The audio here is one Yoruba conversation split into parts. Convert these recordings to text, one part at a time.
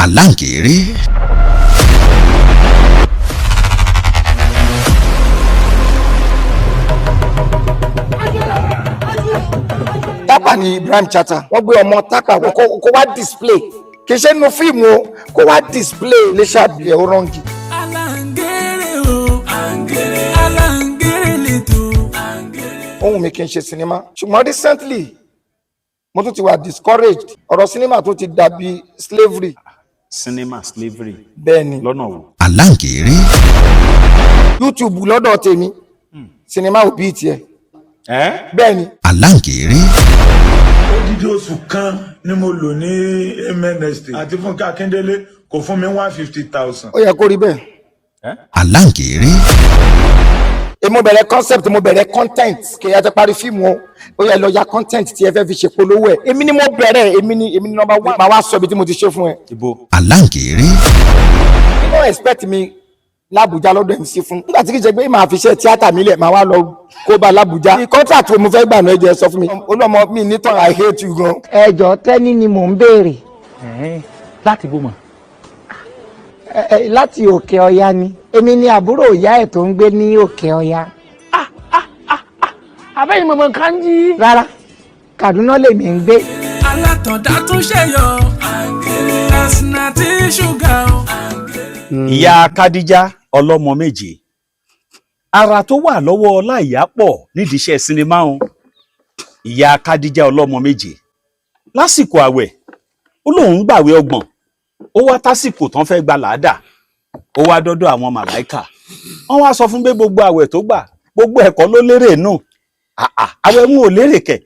Aláǹgẹ̀rẹ̀. Tápà ni Ibrahim Chatta. Wọ́n gbé ọmọ Tápà kó wá display, kì í ṣe nínú fíìmù o, kó wá display iléeṣẹ́ àbílẹ̀ orangi. Aláǹgẹ̀rẹ̀ o, àǹgẹ̀rẹ̀, aláǹgẹ̀rẹ̀ lẹ́tọ̀, àǹgẹ̀rẹ̀. Ohun mi kì í ṣe sinimá, ṣùgbọ́n recently mo tún ti wà discouraged. Ọ̀rọ̀ sinimá tó ti dàbí slavery. Cinema slavery? Bẹ́ẹ̀ ni. Lọ́nà wo? Aláǹgẹ̀rẹ̀. YouTube lọ́dọ̀ tèmi, sinimá ò bíi tiẹ̀. Ẹ́. Bẹ́ẹ̀ ni. Aláǹgẹ̀rẹ̀. Odidi oṣù kan ni mo lò ní Amen Estate àti Fúnkẹ́ Akíndélé kò fún mi 150,000. Ó yẹ kó rí bẹ́ẹ̀. Aláǹgẹ̀rẹ̀. Èmi mo bẹ̀rẹ̀ concept, mo bẹ̀rẹ̀ content. Kì í yàtọ̀ parí fíìmù o, ó yẹ lọ ya content tí ẹ fẹ́ fi ṣe polówó ẹ̀. Èmi ni mo bẹ̀rẹ̀, èmi ni number one. Màá wá sọ ibi tí mo ti ṣe fún ẹ. Ibo? Aláǹgẹ̀rẹ̀. Kí ló expect mi l'Abuja lọ́dọ̀ MC fún nígbà tí kì í ṣe pé màá fi ṣe tíátà mi lẹ̀, màá wá lọ kó bá l'Abuja? Ní contract wo mo fẹ́ gbà náà? Ẹ jẹ́ sọ fún mi. Olúọmọ mi nítàn, I hate you gan. Ẹjọ, Tẹ́ni ni mò ń béèrè. Láti bó mọ̀? Ẹ, láti Òkè Ọya ni. Èmi ni àbúrò ìyá ẹ̀ tó ń gbé ní Òkè Ọya. Abẹ́yìn mọ̀mọ́ kanjí. Rárá, Kaduna lèmi ń gbé. Alátọ̀dá tún ṣẹ̀yọ, àǹgẹ̀rẹ̀, ẹ̀sìnàtì ṣúgà o, àǹgẹ̀rẹ̀. Ìyá Kádíjà ọlọ́mọ méje, ara tó wà lọ́wọ́ Ọláìyá pọ̀ nídìí iṣẹ́ sinimá o. Ìyá Kádíjà ọlọ́mọ méje, lásìkò àwẹ̀, ó lóun gbàwé 30, ó wá tásìkò tán fẹ́ gba làádà, ó wá dọ́dọ̀ àwọn màláìkà, wọ́n wá sọ fún pé gbogbo àwẹ̀ tó gbà, gbogbo ẹ̀kọ́ ló lérè nù. Àà, àwẹ̀ ń ò lérè kẹ̀.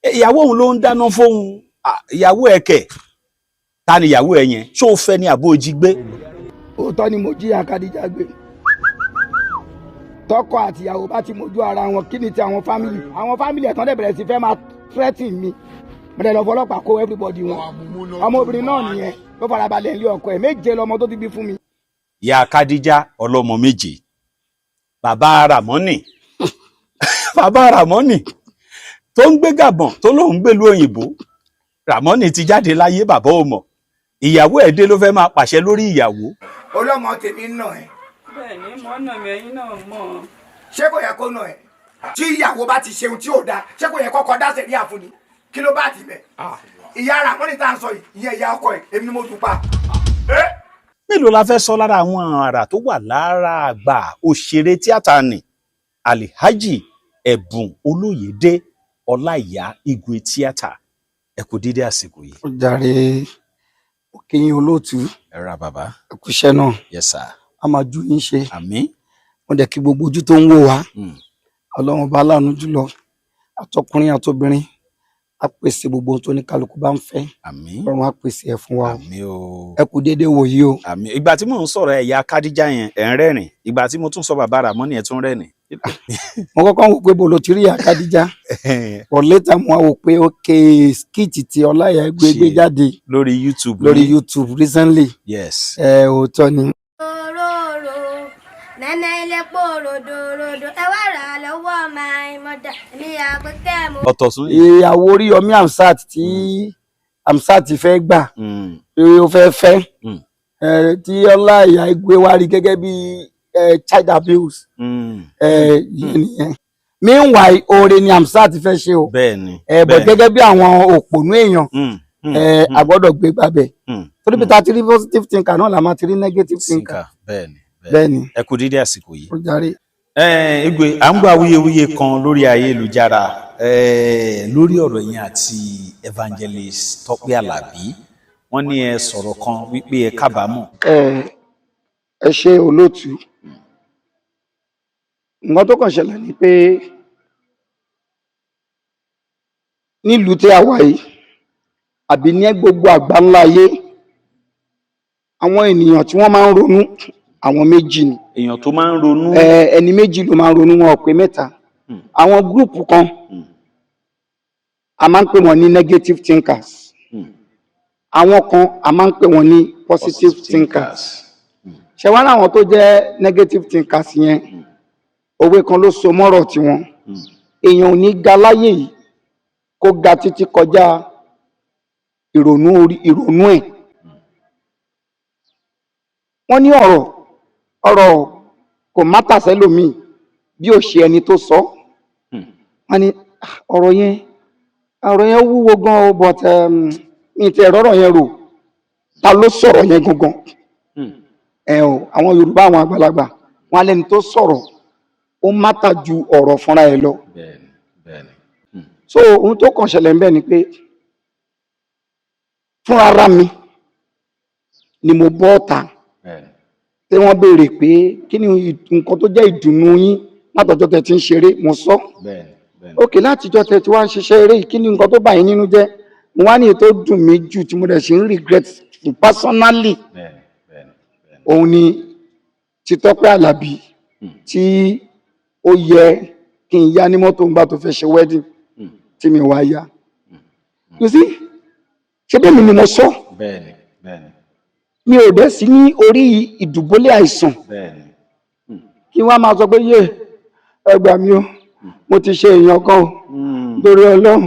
Ìyàwó òun ló ń dáná fóun. Ìyàwó ẹ̀ kẹ̀? Ta ni ìyàwó ẹ̀ yẹn? Ṣó o fẹ́ ní àbó jí gbé? Òótọ́ ni mo jí Akadija gbé. Tọkọ àtìyàwó bá ti mójú ara wọn, kí ni ti àwọn family? Àwọn family ẹ̀tàn dẹ̀ bẹ̀rẹ̀ sí fẹ́ máa threaten mi. Mo dẹ̀ lọ fọlọ́pàá kó everybody wọn. Ọmọbìnrin náà nìyẹn ló farabalẹ̀ ilé ọkọ ẹ̀. Méje lọmọ tó ti bí fún mi. Ìyá Kádíjà ọlọ́mọ méje, bàbá Ramoni, bàbá Ramoni tó ń gbé Gàbọ̀n, tó lóun gbèlú òyìnbó. Ramoni ti jáde láyé, bàbá ò mọ̀. Ìyàwó ẹ̀ dé, ló fẹ́ máa pàṣẹ lórí ìyàwó. Olọ́mọ tèmi ń nà ẹ́? Bẹ́ẹ̀ ni, mọ́ nà mí, ẹ̀yin náà mọ̀. Ṣé kò yẹ kó nà ẹ́? Tí ìyàwó bá ti ṣeun tí ò dáa, ṣé kò yẹ kọ́kọ́ dá sẹ̀ríà fún ni? Kí ló bá ti bẹ̀? Ìyá Ramoni tá à ń sọ yìí, ìyẹn ìyá ọkọ ẹ̀, èmi ni mo dùn pa. Mélòó la fẹ́ sọ lára àwọn àrà tó wà lára àgbà òṣèré tíátà nì Alhaji Ẹ̀bùn Olóyèdé Ọláìyá Igwe tíátà? Ẹ kú dédé àsìkò yìí. Ó jàre, òkè yín olóòtú. Ẹ ra bàbá. Ẹ kú iṣẹ́ náà. Yes sir. A máa ju yín ṣe. Àmín. Wọ́n dẹ̀ kí gbogbo ojú tó ń wò wá. Ọlọ́run bá láàánú jùlọ, àtọkùnrin àtobìnrin, á pèsè gbogbo ohun tó ní kálukú bá ń fẹ́. Àmín. Ọlọ́run á pèsè ẹ̀ fún wa o. Àmín o. Ẹ kú déédéé wòyí o. Àmín. Ìgbà tí mò ń sọ̀rọ̀ ẹ̀yà Kádíjà yẹn, ẹ̀ ń rẹ́rìn. Ìgbà tí mo tún sọ bàbá Ramoni, ẹ̀ tún rẹ́rìn. Mo kọ́kọ́ wò pé bó ló ti rí Àkádíjà, but later mo wá wò pé ok, skit tí Ọláìyá gbé gbé jáde lórí YouTube lórí ní. YouTube recently. Yes. Ẹ òótọ́ ni. Òróró nẹ́nẹ́ ilé pò ròdòròdò, ẹ wá rà á lọ́wọ́ my mother, èmi àpẹtẹ mo. Ọ̀tọ̀ sún. Ìyàwó Oríyọmí Hamzat tí Hamzat fẹ́ gbà, pé ó fẹ́ fẹ́, tí Ọláìyá gbé wá rí gẹ́gẹ́ bí child abuse. Yẹn nìyẹn. Meanwhile, oore ni Hamzat fẹ́ ṣe o. Bẹ́ẹ̀ ni. Ẹ bọ̀ gẹ́gẹ́ bí àwọn òpònú èèyàn, a gbọ́dọ̀ gbé gbàbẹ̀, torí bí ta ti rí positive thinker náà la máa ti rí negative thinker. Thinker, bẹ́ẹ̀ ni. Bẹ́ẹ̀ ni. Ẹ kú dédé àsìkò yìí. Ó jàre. Igwe, à ń gbọ́ awuyewuye kan lórí ayélujára lórí ọ̀rọ̀ yẹn àti Evangelist Tọ́pẹ́ Àlàbí. Wọ́n ní ẹ sọ̀rọ̀ kan wípé ẹ kábàámọ̀. Ẹ ṣe olóòtú. Nǹkan tó kàn ṣẹlẹ̀ ni pé nílùú tí a wà yìí, àbí ní gbogbo àgbáńlá ayé, àwọn ènìyàn tí wọ́n máa ń ronú, àwọn méjì ni. Èèyàn tó máa ń ronú. Ẹni méjì ló máa ń ronú, wọn ò pé mẹ́ta. Àwọn group kan, a máa ń pè wọ́n ní negative thinkers. Àwọn kan, a máa ń pè wọ́n ní positive thinkers. Ṣé wá láwọn tó jẹ́ negative thinkers yẹn, òwe kan ló so mọ́rọ̀ tiwọn: èèyàn ò ní ga láyé yìí kó ga títí kọjá ìrònú orí ìrònú ẹ̀. Wọ́n ní ọ̀rọ̀ ọ̀rọ̀ kò matter sẹ́lòmíì bí ò ṣe ẹni tó sọ. Wọ́n ní, "Ah, ọ̀rọ̀ yẹn wúwo gan o, but mi ti ẹ̀rọ ọ̀rọ̀ yẹn rò, ta ló sọ̀rọ̀ yẹn gangan?" Ẹ o, àwọn Yorùbá, àwọn àgbàlagbà, wọn alẹ́ni tó sọ̀rọ̀ ó matter ju ọ̀rọ̀ fúnra ẹ̀ lọ. bẹ́ẹ̀ni bẹ́ẹ̀ni So ohun tó kàn ṣẹlẹ̀ ń bẹ̀ ni pé fúnra ra mi ni mo bọ́ ọ̀tà tí wọ́n béèrè pé kí ni nǹkan tó jẹ́ ìdùnnú yín látọjọ́ tẹ́ ti ń ṣeré. Mo sọ. bẹ́ẹ̀ni bẹ́ẹ̀ni Ok, látijọ́ tẹ́ ti wá ń ṣiṣẹ́ eré yìí, kí ni nǹkan tó bà yín nínú jẹ́? Mo wá ní èyí tó dùn mí jù tí mo dẹ̀ ṣe ń regret personally, bẹ́ẹ̀ni bẹ́ẹ̀ni bẹ́ẹ̀ni òun ni ti Tọ́pẹ́ Àlàbí tí ó yẹ kí n yá ní mọ́tò ńgbà tó fẹ́ ṣe wedding tí mi wá yá. You see, ṣé bẹ́ẹ̀ mi ni mo sọ? bẹ́ẹ̀ni bẹ́ẹ̀ni Mi ò dẹ̀ sí ní orí ìdùbúlẹ̀ àìsàn kí wọ́n máa sọ pé, "Yé, ẹ gbà mí o, mo ti ṣe èèyàn kan o, nítorí Ọlọ́run,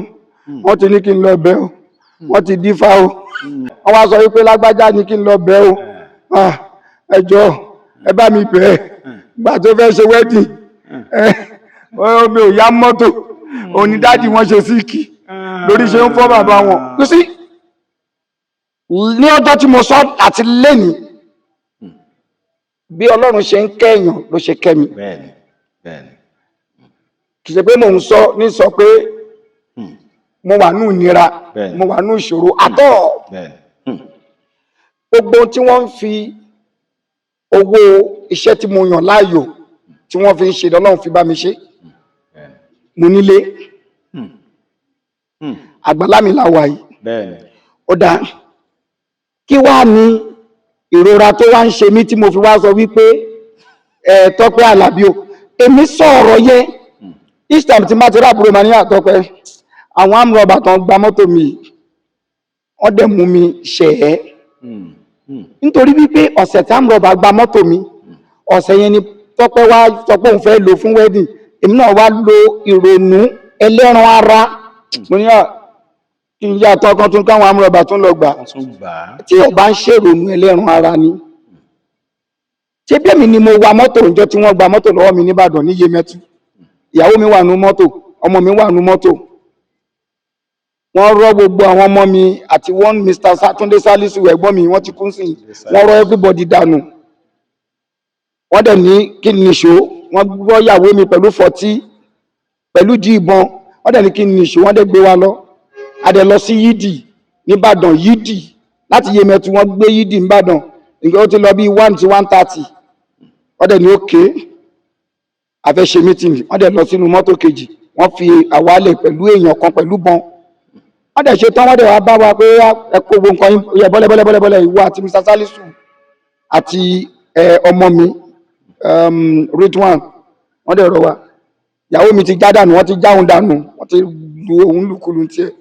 wọ́n ti ní kí n lọ bẹ̀ o, wọ́n ti dífá o, wọ́n wá sọ wípé lágbájá ní kí n lọ bẹ̀ o. Ah, ẹ jọ̀ọ́, ẹ bá mi bẹ̀ ẹ́, gbà tó fẹ́ ṣe wedding ẹ, mi ò yá mọ́tò." Òní daddy wọn ṣe sick lórí ṣe ń fọ́ bàbá wọn. You see, ní ọjọ́ tí mo sọ àti lẹ́ni, bí Ọlọ́run ṣe ń kẹ́yàn ló ṣe kẹ́ mi. bẹ́ẹ̀ni bẹ́ẹ̀ni Kì í ṣe pé mò ń sọ ní sọ pé mo wà nù ìnira, mo wà nù ìṣòro àtọ́. Gbogbo ohun tí wọ́n ń fi owó iṣẹ́ tí mo yàn láàyò tí wọ́n fi ń ṣe, lọ́lọ́run fi bá mi ṣe. Mo nílé, àgbàlá mi la wà yìí. Ó dáa, kí wàá ní ìrora tó wá ń ṣe mí tí mo fi wá sọ wípé ẹ Tọ́pẹ́ Àlàbí o? Èmi sọ ọ̀rọ̀ yẹn, each time tí má ti rí àbúrò, màá ní, "Àtọ́pẹ́, àwọn amrọ̀bà tó ń gba mọ́tò mi, wọ́n dẹ̀ mú mi ṣẹ̀ ẹ́," nítorí wípé ọ̀sẹ̀ tí amrọ̀bà gba mọ́tò mi, ọ̀sẹ̀ yẹn ni Tọ́pẹ́ wá sọ pé òun fẹ́ lò fún wedding. Èmi náà wá lo ìrònú ẹlẹ́ran ara, mo ní à kí n yá tọkàn tún káwọn amrọ̀bà tún lọ gbà. Wọ́n tún gbà á. Tí ò bá ń ṣèrònú ẹlẹ́ran ara ni, ṣé bí èmi ni mo wa mọ́tò ǹjọ́ tí wọ́n gba mọ́tò lọ́wọ́ mi nìbàdàn ní Yemẹtu? Ìyàwó mi wà nú mọ́tò, ọmọ mi wà nú mọ́tò. Wọ́n rọ́ gbogbo àwọn ọmọ mi àti one Mr. Satunde Salisu, ẹ̀gbọ́n mi, wọ́n ti kú sí. Wọ́n rọ́ everybody dànù. Wọ́n dẹ̀ ní kí ni nìṣó. Wọ́n rọ́ ìyàwó mi pẹ̀lú fọtí, pẹ̀lú jí ìbọn. Wọ́n dẹ̀ ní kí ni nìṣó. Wọ́n dẹ̀ gbé wa lọ. A dẹ̀ lọ sí Yídì nìbàdàn. Yídì láti Yemẹtu, wọ́n gbé Yídì nìbàdàn. Nǹkan ó ti lọ bí 1 to 1:30. Wọ́n dẹ̀ ní òkè a fẹ́ ṣe meeting. Wọ́n dẹ̀ lọ sínú mọ́tò kejì, wọ́n fi àwálẹ̀ pẹ̀lú èèyàn kan pẹ̀lú bọn. Wọ́n dẹ̀ ṣe tán, wọ́n dẹ̀ wá bá wa pé ẹ kó gbogbo nǹkan yín yẹ bọ́lẹ̀ bọ́lẹ̀ bọ́lẹ̀ bọ́lẹ̀, ìwọ àti Mr. Salisu àti ọmọ mi Ridwan. Wọ́n dẹ̀ rọ wa. Ìyàwó mi ti já dànù, wọ́n ti já òun dànù, wọ́n ti lu òun lùkulù tiẹ̀.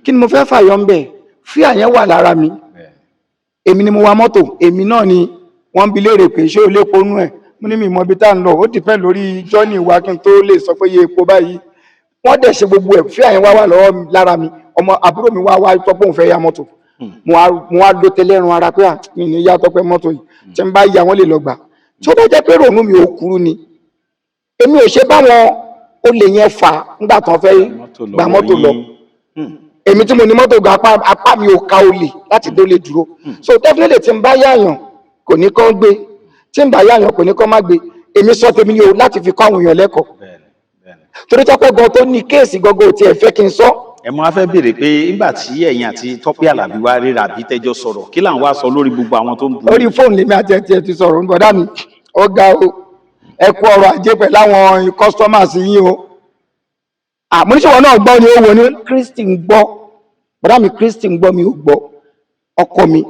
Kí ni mo fẹ́ fàyọ ń bẹ̀? Fíà yẹn wà lára mi. Èmi ni mo wa mọ́tò, èmi náà ni wọ́n bi léèrè pé ṣé o lè ponú ẹ̀. Mo ní mi mọ ibi tá à ń lọ, ó dìpẹ́ lórí journey wa kí n tó lè sọ pé iye epo báyìí. Wọ́n dẹ̀ ṣe gbogbo ẹ̀. Fíà yẹn wá wà lọ́wọ́ mi, lára mi. Ọmọ àbúrò mi wá wá sọ pé òun fẹ́ ya mọ́tò. Mo wá lo tẹlẹ́run ara pé à mi ní yá Tọ́pẹ́ mọ́tò yìí, tí n bá yá, wọ́n lè lọ gbà. Tí ó bá jẹ́ pé rònú mi ò kúrú ni, èmi ò ṣe báwọn olè yẹn fà nígbà tí wọ́n fẹ́ gba mọ́tò lọ. Èmi tí mo ní mọ́tò gan, apá mi ò ka olè láti dólè dúró. So definitely, tí n bá yáyàn kò ní kán gbé, tí n bá yáyàn kò ní kán má gbé. Èmi sọ tèmi ni o, láti fi kọ́ àwọn èèyàn lẹ́kọ̀ọ́, torí Tọ́pẹ́ gan tó ní case gangan ò tiẹ̀ fẹ́ kí n sọ. Ẹ mọ, a fẹ́ béèrè pé nígbà tí ẹ̀yin àti Tọ́pẹ́ Àlàbí wá ríra àbí tẹ́jọ́ sọ̀rọ̀, kí là ń wá sọ lórí gbogbo àwọn tó ń bu? Orí fóònù lèmi àti ẹ̀ ti sọ̀rọ̀. Ń bọ̀dá mi, ó ga o, ẹ kú ọrọ̀ ajé pẹ̀lú àwọn customers yín o. Àmúníṣòwò náà gbọ́ ni ó wò ní Kristi ń gbọ́. Bọ̀dá mi, Kristi ń gbọ́, mi ò gbọ́. Ọkọ mi,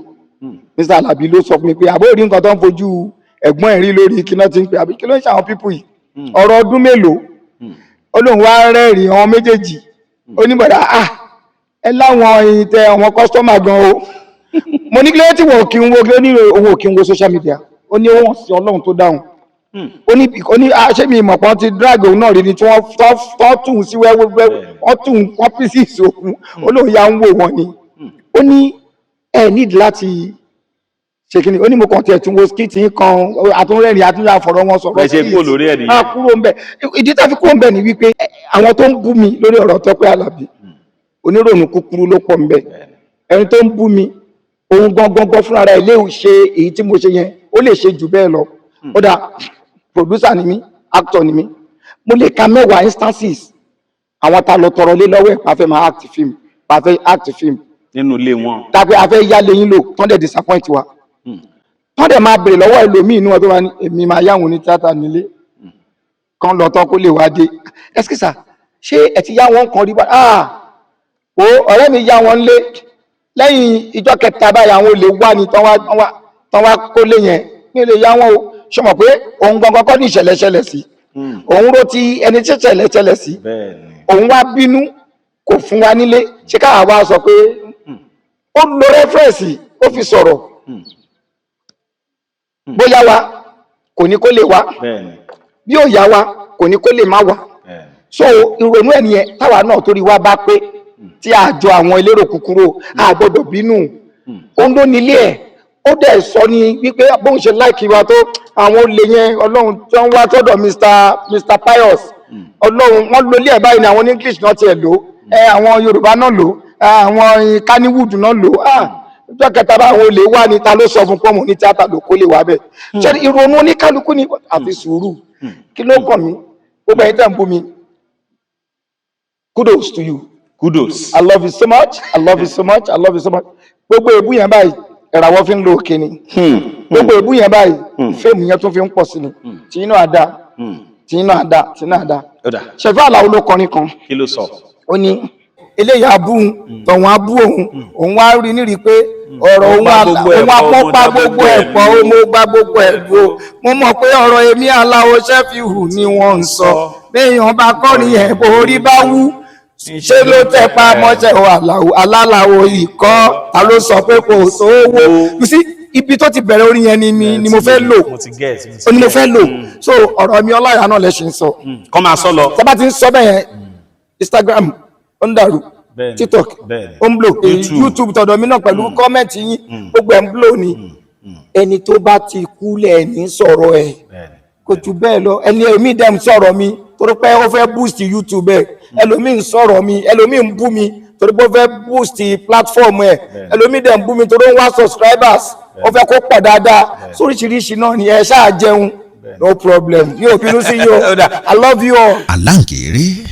Mr. Alabi, ló sọ fún mi pé àbó rí nǹkan tó ń fojú ẹ̀gbọ́n ẹ̀ rí lórí kíná ti ń pè, àbí kí ló ń ṣe àwọn people yìí? Ọ̀rọ̀ ọdún mélòó? Ó lóun wá rẹ́rìn àwọn méjèèjì. Ó ní, "Bọ̀dá, ah, ẹ láwọn ìtẹ àwọn customer gan o." Mo ní, "Kí ló tí wọ́n kí ń wo?" Kí ló ní owó kí ń wo social media? Ó ní wọ́n sí Ọlọ́run tó dáhùn. Ó ní, "Ah, ṣé mi ìmọ̀ kan ti drag òun náà rí ni tí wọ́n tọ́ tún sí wẹ́wẹ́, wọ́n tún wọ́n pieces òun." Ó lóun ya ń wò wọ́n ni. Ó ní ẹ need láti Ṣe kí ni ó ní mo kàn tiẹ̀ tún wo skit yín kan, àtúnrẹ́rìn àtúnyà fọ̀rọ̀ wọn sọ̀rọ̀. Bẹ́ẹ̀ ṣe kúrò lórí ẹ̀ nìyẹn. A kúrò ń bẹ̀. Ìdí tá a fi kúrò ń bẹ̀ ni wípé àwọn tó ń bú mi lórí ọ̀rọ̀ Tọ́pẹ́ Àlàbí, onírònú kúkúrú ló pọ̀ ń bẹ̀. Ẹni tó ń bú mi, òun gangan gan fúnra rẹ̀ lè ṣe èyí tí mo ṣe yẹn, ó lè ṣe jù bẹ́ẹ̀ lọ. Ó dà, producer ni mí, actor ni mí, mo lè ka 10 instances àwọn tá a lọ tọrọ lé lọ́wọ́ ẹ̀ pàfẹ́ máa act film, pàfẹ́ act film nínú ilé wọn. Tàbí a fẹ́ yá lẹ́yìn lò tán, dẹ̀ disappoint wa tán, dẹ̀ máa bèrè lọ́wọ́ ẹlòmíì inú wọn tó wá ní èmi máa yáwọn ní tíátà nílé kan lọ tán kó lè wá dé. Ẹsikísà, ṣé ẹ ti yá wọn kan rí bá? Ah, o ọ̀rẹ́ mi yá wọn lé, lẹ́yìn ìjọ kẹta báyìí àwọn olè wá ní tán wá kó lé yẹn ní lè yá wọn o. Ṣe mọ̀ pé òun gangan kọ́ ní ìṣẹ̀lẹ̀ ṣẹlẹ̀ sí, òun ró ti ẹni tí ìṣẹ̀lẹ̀ ṣẹlẹ̀ sí, òun wá bínú kò fún wa nílé. Ṣé káwa wá sọ pé ó lo reference, ó fi sọ̀rọ̀ bóyá wa kò ní kó lè wá, bí ó yá wa kò ní kó lè má wá. So ìrònú ẹ̀ nìyẹn. Táwa náà torí wa bá pé tí a jọ àwọn elérò kúkúrú, a gbọ́dọ̀ bínú. Òun ló nílé ẹ̀. Ó dẹ̀ sọ ní wípé bóun ṣe like wa tó, àwọn olè yẹn, Ọlọ́run tí wọ́n wá sọ́dọ̀ Mr Pius, Ọlọ́run wọ́n lólé ẹ̀ báyìí ni. Àwọn English náà tiẹ̀ lò ẹ, àwọn Yorùbá náà lò ẹ, àwọn Kannywood náà lò. Ah, ọjọ́ kẹta bá àwọn olè wà ní, ta ló sọ fún pọ́nmù ní tíátà ló kó lè wá bẹ́ẹ̀? Ṣé ìrònú oníkálukú ni àfi sùúrù. Kí ló kàn mí? Gbogbo ẹ̀yin tẹ̀ ń bú mi, kudos to you. Kudos. I love you so much, I love you so much, I love you so much. Gbogbo èébú yẹn báyìí, ìràwọ̀ fi ń lo òkè ni. Gbogbo èébú yẹn báyìí, fame yẹn tún fi ń pọ̀ sí ni. Tí inú àdá, tí inú àdá, tí inú àdá. Ó dà. Ṣẹ̀fẹ́ Àlàó ló kọrin kan. Kí ló sọ? Ó ní eléyà abú òun, tọ̀hún abú òun, òun wá rí nírí pé ọ̀rọ̀ òun Mo pa gbogbo ẹ̀ òun pọ̀, apọ́ mo pa dá gbogbo ẹ̀ pọ̀ ó, mo gba gbogbo ẹ̀ dúró. Mo mọ̀ pé ọ̀rọ̀ èmi Àlàó Ṣẹ́fíhù ni wọ́n ń sọ. Béèyàn bá kọrin ẹ̀, borí bá wú, ṣé ló tẹ pa mọ́ṣẹ́ o? Àlàó alálàó ìkọ́, ta ló sọ pé kò sówó? You see, ibi tó ti bẹ̀rẹ̀ orin yẹn ni mi ni mo fẹ́ lò. Mo ti get. Ó ní mo fẹ́ lò. So ọ̀rọ̀ mi, Ọláìyá náà lẹ ṣe ń sọ. Kọ́ máa sọ lọ. Sábà ti ń sọ bẹ́ẹ̀ yẹn, Instagram ó ń dàrú, TikTok ó ń blow, YouTube. YouTube tọ̀dọ̀ mi náà pẹ̀lú comment yín, gbogbo ẹ̀ ń blow ni. Ẹni tó bá ti kú lẹ̀ ní sọ̀rọ̀ ẹ̀, kò jù bẹ́ẹ̀ lọ. Ẹni èmi dẹ̀ ń sọ̀rọ̀ mi torí pé ó fẹ́ boost YouTube ẹ̀, ẹlòmíì ń sọ̀rọ̀ mi, ẹlòmíì ń bú mi torí pé ó fẹ́ boost platform ẹ̀, ẹlòmíì dẹ̀ ń bú mi torí ó ń wá subscribers, ó fẹ́ kó pọ̀ dáadáa. Sóríṣiríṣi náà ni. Ẹ ṣáà jẹun, no problem, yóò bínú sí yóò. I love you all. Aláǹgẹ̀rẹ̀.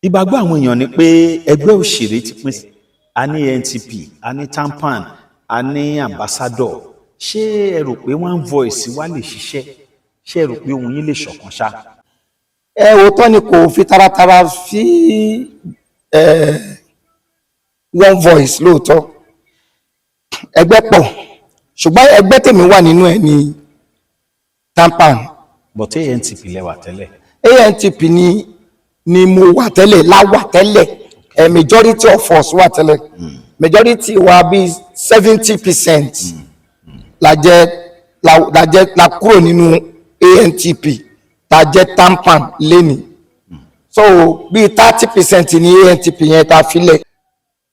Ìgbàgbọ́ àwọn èèyàn ni pé ẹgbẹ́ òṣèré ti pín sí, a ní NTP, a ní TAMPAN, a ní Ambassador. Ṣé ẹ rò pé one voice wa lè ṣiṣẹ́? Ṣé ẹ rò pé ohun yín lè ṣọ̀kan ṣá? Ẹ òótọ́ ni, kò fi taratara fi ẹ one voice. Lóòótọ́ ẹgbẹ́ pọ̀, ṣùgbọ́n ẹgbẹ́ tèmi wà nínú ẹ̀ ní TAMPAN. But ANTP lẹ wà tẹ́lẹ̀. ANTP ni mo wà tẹ́lẹ̀, láwà tẹ́lẹ̀ ẹ. Majority of us wà tẹ́lẹ̀, majority wa bíi 70% la jẹ́ la jẹ́ la kúrò nínú ANTP ta jẹ́ TAMPAN lẹ́ni. So bíi 30% ní ANTP yẹn ta filẹ̀.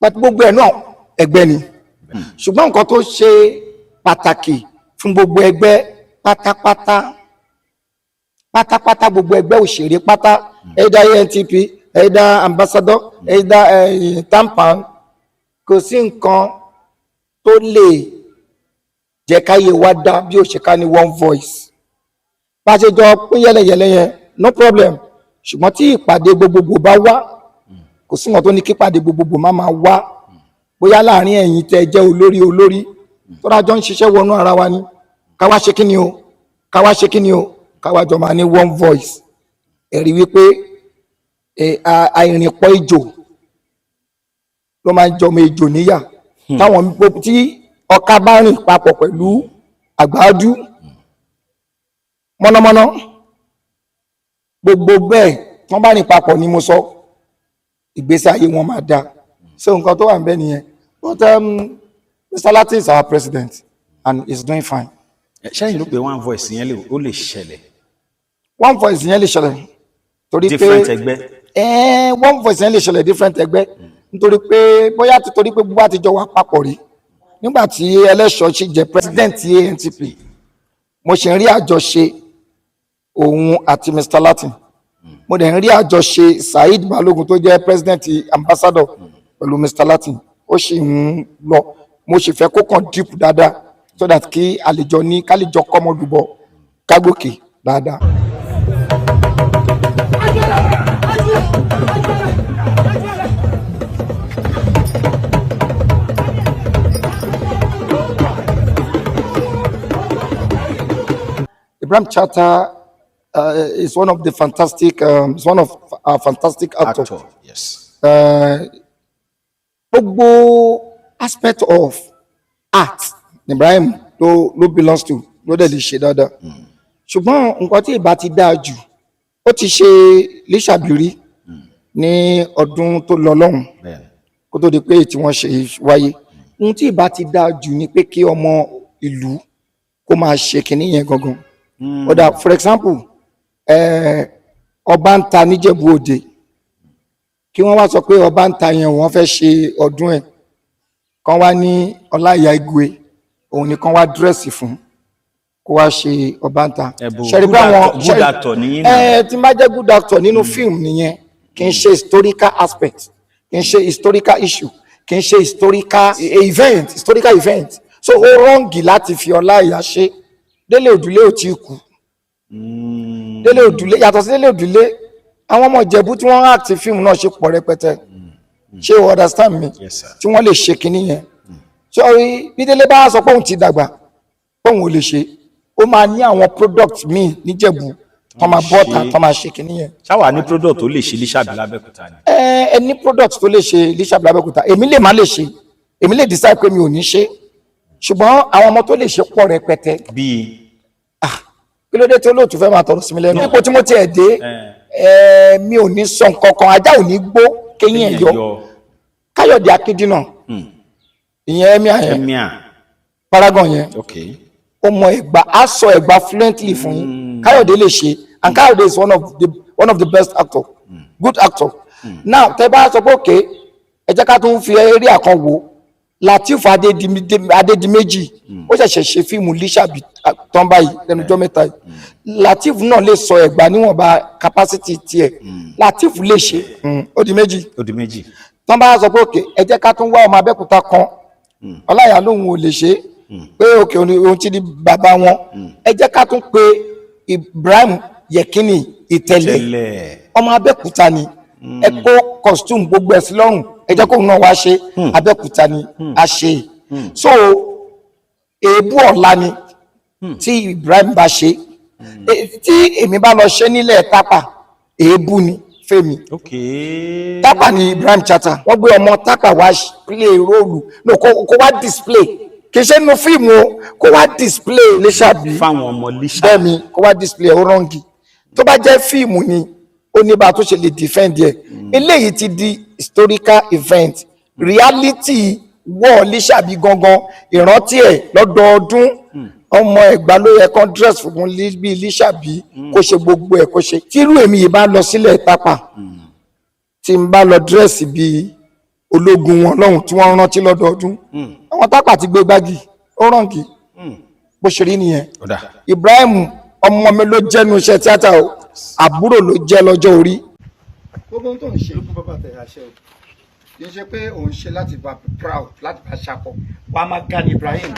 But gbogbo ẹ̀ náà ẹgbẹ́ ni. Ṣùgbọ́n nǹkan tó ṣe pàtàkì fún gbogbo ẹgbẹ́ pátápátá pátápátá, gbogbo ẹgbẹ́ òṣèré pátá, either ANTP, either Ambassador, either TAMPAN, kò sí nǹkan tó lè jẹ́ káyé wa dá bí ó ṣe ká ní one voice. Bá a ṣe jọ pín yẹlẹyẹlẹ yẹn, no problem. Ṣùgbọ́n tí ìpàdé gbogbogbò bá wá, kò sí nǹkan tó ní kí ìpàdé gbogbogbò má máa wá, bóyá láàrin ẹ̀yin tẹ́ jẹ́ olórí olórí tó dájọ́ ń ṣiṣẹ́ wọnú ara wa ni. Ká wá ṣe kí ni o, ká wá ṣe kí ni o, ká wá jọ máa ní one voice. Ẹ̀rí wípé àìrìnpọ̀ ejò ló máa ń jọmọ ejò níyà. Táwọn tí ọká bá rìn papọ̀ pẹ̀lú àgbájú mọ́nàmọ́ná, gbogbo bẹ́ẹ̀ tí wọ́n bá rìn papọ̀ ni mo sọ, ìgbésí ayé wọn máa dáa. So nǹkan tó wà níbẹ̀ nìyẹn. But Mr. Lati is our president and he's doing fine. Ṣẹ́yìn ló pé one voice yẹn lè ó lè ṣẹlẹ̀? One voice yẹn lè ṣẹlẹ̀ torí pé Different ẹgbẹ́. One voice yẹn lè ṣẹlẹ̀, different ẹgbẹ́, nítorí pé bóyá títorí pé gbogbo àtijọ́ wà papọ̀ rí. Nígbà tí Ẹlẹ́ṣọ̀ ṣì jẹ́ president ANTP, mo ṣì ń rí àjọṣe òun àti Mr Latin. Mo dẹ̀ ń rí àjọṣe Saheed Balogun tó jẹ́ president ambassador pẹ̀lú Mr Latin. Ó sì ń lọ. Mo sì fẹ́ kó kàn deep dáadáa so that kí àlejò ní kálíjọ kọ́mọdùbọ̀ kágòkè dáadáa. Ibrahim Chatta is one of the fantastic, is one of our fantastic actors. Actor, yes. Gbogbo aspect of art Ibrahim ló belongs to, ló dẹ̀ lè ṣe dáadáa. Ṣùgbọ́n nǹkan tí ìbá ti dáa jù, ó ti ṣe Lísàbí rí ní ọdún tó lọ lọ́hùn kó tó di pé tí wọ́n ṣe wáyé. Ohun tí ìbá ti dáa jù ni pé kí ọmọ ìlú kó máa ṣe kinní yẹn gangan. Ó dà, for example, ọba ń ta níjẹ̀bú Òde, kí wọ́n wá sọ pé ọba ń ta yẹn, wọ́n fẹ́ ṣe ọdún ẹ̀, kán wá ní Ọláìyá Igwe, òun ni kán wá dress fún kó wá ṣe ọba ń ta. Ẹ̀bùn. Ṣe rí pé àwọn Good actor ní yín náà. Ẹ tí n bá jẹ́ good actor nínú fíìmù nìyẹn, kì í ṣe historical aspect, kì í ṣe historical issue, kì í ṣe historical event, historical event. So ó wrong láti fi Ọláìyá ṣe. Délé Òdùlé ò tí ì kú. Délé Òdùlé, yàtọ̀ sí Délé Òdùlé, àwọn ọmọ Ìjẹ̀bú tí wọ́n act fíìmù náà ṣe pọ̀ rẹpẹtẹ. Ṣé o understand me? Yes, sir. Tí wọ́n lè ṣe kinní yẹn. Sọrí bí Délé bá sọ pé òun ti dàgbà, pé òun ò lè ṣe, ó máa ní àwọn product míì níjẹ̀bú tó máa bọ́ta tó máa ṣe kinní yẹn. Ṣáwa ní product tó lè ṣe Lísàbí lábẹ́òkúta ni? Ẹ ní product tó lè ṣe Lísàbí lábẹ́òkúta. Èmi lè má lè ṣe, èmi lè decide pé mi ò ní ṣe, ṣùgbọ́n àwọn ọmọ tó lè ṣe pọ̀ rẹpẹtẹ. Bíi? Kí ló dé tí olóòtú fẹ́ máa tọrọ sí mi lẹ́nu? Ipò tí mo tiẹ̀ dé ẹ, mi ò ní sọ nǹkan kan. Ajá ò ní gbó kéyìn ẹ̀ yọ. Káyọ̀dé Akíndínà, ìyẹn emir yẹn, Emir. Paragon yẹn, ó mọ Ẹ̀gbá, á sọ Ẹ̀gbá fluently fún yín. Káyọ̀dé lè ṣe, and Káyọ̀dé is one of the best actor, good actor. Now, tẹ bá sọ pé òkè, ẹ jẹ́ ká tún fi area kan wò. Lateef Adédìméjì, ó ṣẹ̀ṣẹ̀ ṣe fíìmù Lísàbí tán báyìí lẹ́nu ọjọ́ mẹ́ta yìí. Lateef náà lè sọ Ẹ̀gbá níwọ̀nba capacity tiẹ̀. Lateef lè ṣe. Ó di méjì. Ó di méjì. Tán bá sọ pé òkè, ẹ jẹ́ ká tún wá ọmọ Abẹ́òkúta kan, Ọláyà lòun ò lè ṣe pé òkè òun ti di bàbá wọn, ẹ jẹ́ ká tún pe Ibrahim Yekini Ìtẹ̀lẹ̀. Tẹ́lẹ̀. Ọmọ Abẹ́òkúta ni. Ẹ kó costume gbogbo ẹ̀ sí lọ́rùn, ẹ jẹ́ kóun náà wá ṣe. Abẹ́òkúta ni a ṣe. So èébú ọ̀la ni tí Ibrahim bá ṣe. Tí èmi bá lọ ṣe nílẹ̀ Tápà, èébú ni fẹ́mi. Tápà ni Ibrahim Chatta. Wọ́n gbé ọmọ Tápà wá play role, no, kó wá display, kì í ṣe nínú fíìmù o, kó wá display Lísàbí fáwọn ọmọ Lísàbí. Bẹ́ẹ̀ ni, kó wá display. Ó wrong. Tó bá jẹ́ fíìmù ni, ó ní bá a tó ṣe lè defend ẹ̀. Eléyìí ti di historical event, reality wọ́ Lísàbí gangan, ìrántí ẹ̀ lọ́dọọdún. Ọmọ Ẹ̀gbá ló yẹ kán dress fún bíi Lísàbí, kó ṣe gbogbo ẹ̀ kó ṣe. Tírú èmi yìí bá lọ sílẹ̀ Tápà, tí n bá lọ dress bíi ológun wọn lọ́hùn tí wọ́n rántí lọ́dọọdún, àwọn Tápà ti gbé gbági. Ó wrong. Bó ṣe rí nìyẹn. Ó dà. Ibrahim, ọmọ mi ló jẹ́nu iṣẹ́ tíátà o, àbúrò ló jẹ́ lọ́jọ́ orí. Gbogbo ohun tó ń ṣe kì í ṣe pé òun ṣe láti bá proud, láti bá ṣakọ, wàá máa ga ní Ibrahim.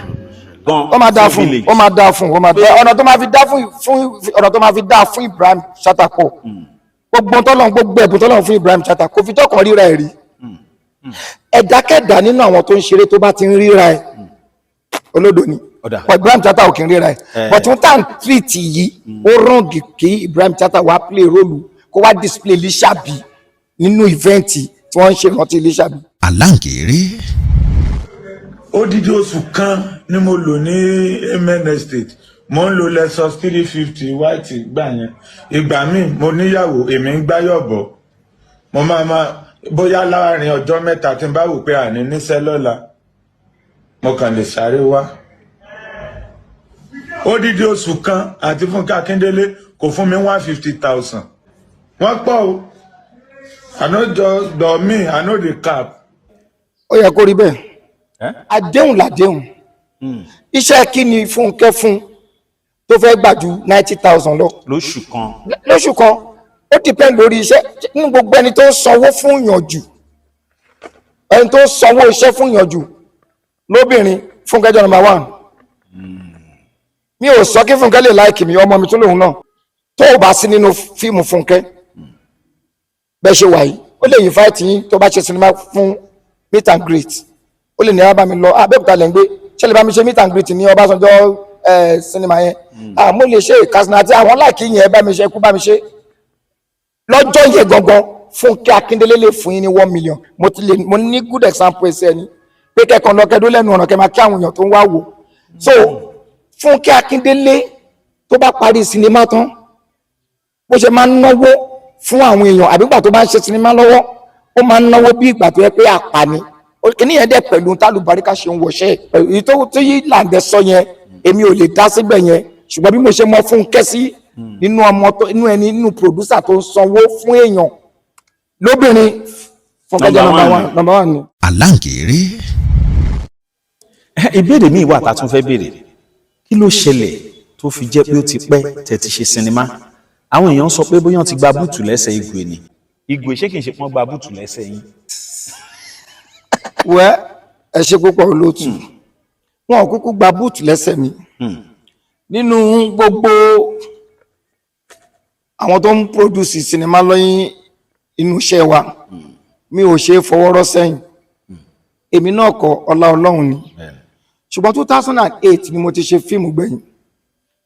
Gan. Ó máa dáa fún, ó máa dáa fún, ó máa dáa. Ọ̀nà tó máa fi dáa fún ọ̀nà tó máa fi dáa fún Ibrahim Chatta pọ̀. Gbogbo tọ́lọ́run, gbogbo ẹ̀bùn tọ́lọ́run fún Ibrahim Chatta, kò fi tọkàn ríra ẹ̀ rí. Ẹ̀dákẹ́dá nínú àwọn tó ń ṣeré tó bá ti ń ríra ẹ̀, olódo ni. Ó dà. But Ibrahim Chatta ò kì í ríra ẹ̀. But wọ́n tà ń treat yìí, ó wrong kí Ibrahim Chatta wá play role, kó wá display Lísàbí nínú event tí wọ́n ń ṣe ìrántí Lísàbí. Aláǹkéré. Odidi oṣù kan ni mo lò ní Amen Estate. Mo ń lo Lexus 350 white gbà yẹn. Ìgbà míì mo níyàwó, èmi ń gbáyọ̀bọ̀. Mo máa ma bóyá láàrin ọjọ́ 3 tí n bá wò pé àní níṣẹ́ lọ́la, mo kàn lè sáré wá. Odidi oṣù kan, àti Fúnkẹ́ Akíndélé kò fún mi 150,000. Wọ́n pọ̀ o. I no just do me, I no dey cap. Ó yẹ kó rí bẹ́ẹ̀. Àdéhùn làdéhùn. Iṣẹ́ kí ni Fúnkẹ́ fún tó fẹ́ gbà ju 90,000 lọ lóṣù kan? Lóṣù kan. Ó depend lórí iṣẹ́. Nínú gbogbo ẹni tó ń sanwó fún yàn jù, ẹni tó ń sanwó iṣẹ́ fún yàn jù lóbìnrin, Fúnkẹ́ jẹ́ number one. Mi ò sọ kí Fúnkẹ́ lè like mi, ọmọ mi tún lòun náà. Tó o bá sí nínú fíìmù Fúnkẹ́ bẹ́ẹ̀ ṣe wà yìí, ó lè invite yín. Tó bá ṣe sinimá fún meet and greet, ó lè ní wá bá mi lọ Abẹ́òkúta lẹ́ ń gbé, ṣé lè bá mi ṣe meet and greet ní Ọbásanjọ́ sinimá yẹn? Mo lè ṣe Katsina àti àwọn like yẹn, bá mi ṣe kú bá mi ṣe lọ́jọ́ yẹn gangan. Fúnkẹ́ Akíndélé lè fún yín ní 1 million. Mo ti lè, mo ní good example ẹsẹ̀ ni pé kẹ́kọ̀ọ́ lọ kẹ́dó lẹ́nu ọ̀nà, kẹ́ máa kí àwọn èèyàn tó ń wá wò. So Fúnkẹ́ Akíndélé, tó bá parí sinimá tán, bó ṣe máa ń náwó fún àwọn èèyàn, àbí ìgbà tó bá ń ṣe sinimá lọ́wọ́, ó máa ń náwó bí ìgbà tó yẹ pé àpá ni. Kíní yẹn dẹ̀ pẹ̀lú tálùbáríkà ṣe ń wọṣẹ́ èyí tó yí làǹdẹ̀ sọ yẹn, èmi ò lè dá síbẹ̀ yẹn. Ṣùgbọ́n bí mo ṣe mọ Fúnkẹ́ sí nínú ọmọ tó inú ẹni, nínú producer tó ń sanwó fún èèyàn lóbìnrin, Fúnkẹ́ jẹ́ number one, number one ni. Aláǹgẹ̀rẹ̀. Ìbéèrè míì wà tá a tún fẹ́ béèrè. Kí ló ṣẹlẹ̀ tó fi jẹ́ pé ó ti pẹ́ tẹ́ ti ṣe sinimá? Àwọn èèyàn sọ pé bóyá wọ́n ti gba búùtù lẹ́sẹ̀ Igwe ni. Igwe, ṣé kìí ṣe pọ́n gba búùtù lẹ́sẹ̀ yín? Wẹ́, ẹ ṣe púpọ̀, olóòtú. Wọn ò kúkú gba búùtù lẹ́sẹ̀ mi. Nínú gbogbo àwọn tó ń produce sinimá lọ́yìn inú iṣẹ́ wa, mi ò ṣe é fọwọ́rọ́ sẹ́yìn. Èmi náà kọ́, ọlá Ọlọ́run ni. Ṣùgbọ́n 2008 ni mo ti ṣe fíìmù gbẹ̀yìn.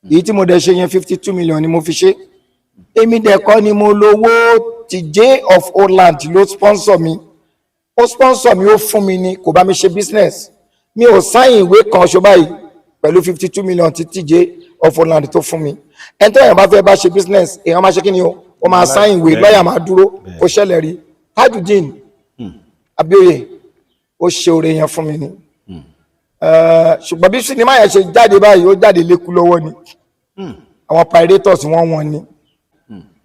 Èyí tí mo dẹ̀ ṣe yẹn, 52 million ni mo fi ṣe. Èmi dẹ̀ kọ́ ni mo lówó. Ti J of Holland ló sponsor mi. Ó sponsor mi, ó fún mi ni, kò bá mi ṣe business. Mi ò sign ìwé kan ṣo báyìí pẹ̀lú 52 million tí TJ of Holland tó fún mi. Ẹni tó èèyàn bá fẹ́ bá ṣe business, èèyàn máa ṣe kí ni o? Ó máa sign ìwé, lọ́ọ̀yà máa dúró. Kó ṣẹlẹ̀ rí. Tajudeen Abioye ó ṣe oore yẹn fún mi ni. Ṣùgbọ́n bí sinimá yẹn ṣe jáde báyìí, ó jáde lékú lọ́wọ́ ni. Àwọn pirates wọ́n wọ́n ni.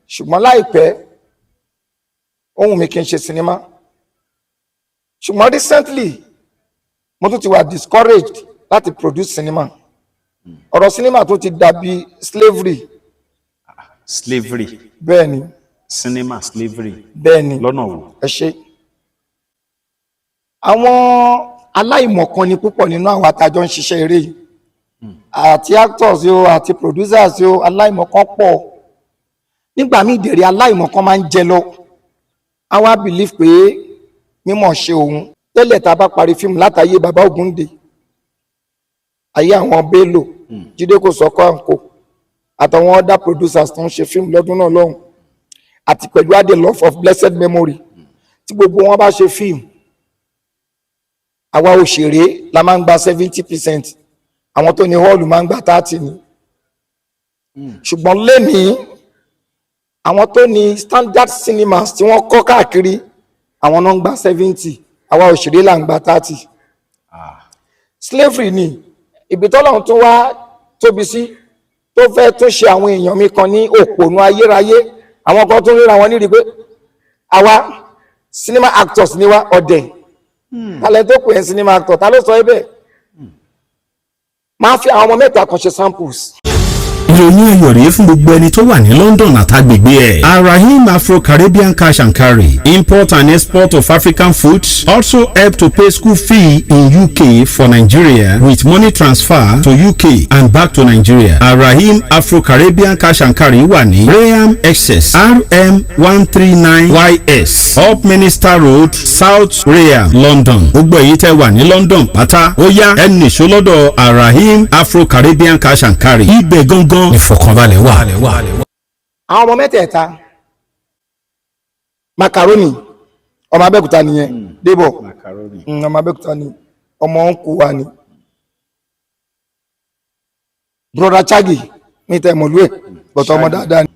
Ṣùgbọ́n láìpẹ́, ohun mi kì í ṣe sinimá. Ṣùgbọ́n recently, mo tún ti wà discouraged láti produce cinema. Ọ̀rọ̀ cinema tó ti dàbí slavery. Slavery? Bẹ́ẹ̀ ni. Cinema slavery? Bẹ́ẹ̀ ni. Lọ́nà wo? Ẹ ṣe. Àwọn aláìmọ̀kan ni púpọ̀ nínú àwọn àtàjọ ń ṣiṣẹ́ eré yìí, àti actors yóò, àti producers yóò. Aláìmọ̀kan pọ̀. Nígbà míì dèrè, aláìmọ̀kan máa ń jẹ lọ, àwa believe pé mímọ̀ ṣe òun. Tẹ́lẹ̀, tá a bá parí fíìmù látàyè bàbá Ògúndé, ayé àwọn Bello, Jídé Kòsọ́kọ́ àǹkó, àtàwọn other producers tó ń ṣe fíìmù lọ́dún náà lọ́hùn, àti pẹ̀lú Ade Love of blessed memory, tí gbogbo wọn bá ṣe fíìmù, àwa òṣèré la máa ń gba 70%, àwọn tó ní hall máa ń gba 30 ni. Ṣùgbọ́n lẹ́nìí, àwọn tó ní standard cinemas tí wọ́n kọ́ káàkiri, àwọn náà ń gba 70, àwa òṣèré là ń gba 30. Slavery ni. Ibi tọ́lọ́run tó wá tóbi sí, tó fẹ́ tún ṣe àwọn èèyàn mi kan ní òpònú ayérayé, àwọn kan tó ń ríra wọn níri pé àwa cinema actors ni wá. Ọ̀dẹ̀ talẹ̀ tó pè é cinema actor, ta ló sọ ẹ́ bẹ́ẹ̀? Máa fi àwọn ọmọ mẹ́ta kan ṣe samples. Ìròyìn ayọ̀ rèé fún gbogbo ẹni tó wà ní London àtàgbègbè ẹ̀. Arahim Afro-Caribbean Cash and Carry, import and export of African foods, also help to pay school fee in UK for Nigeria with money transfer to UK and back to Nigeria. Arahim Afro-Caribbean Cash and Carry wà ní Rainham, Essex, RM139 YS, Upminster Road, South Rainham, London. Gbogbo èyí tẹ́ wà ní London pátá, ó yá, ẹ nìṣó lọ́dọ̀ Arahim Afro-Caribbean Cash and Carry. Ibẹ̀ gangan ìfọ̀kànbalẹ̀ wà. Àwọn ọmọ mẹ́tẹ̀ẹ̀ta, Macaroni, ọmọ Abẹ́òkúta nìyẹn, Débọ̀. Macaroni. Ọmọ Abẹ́òkúta ni, ọmọ ń wa ni. Broda Chagi ní tẹ mọ̀lú ẹ̀, bọ̀tọ̀ ọmọ dáadáa ni.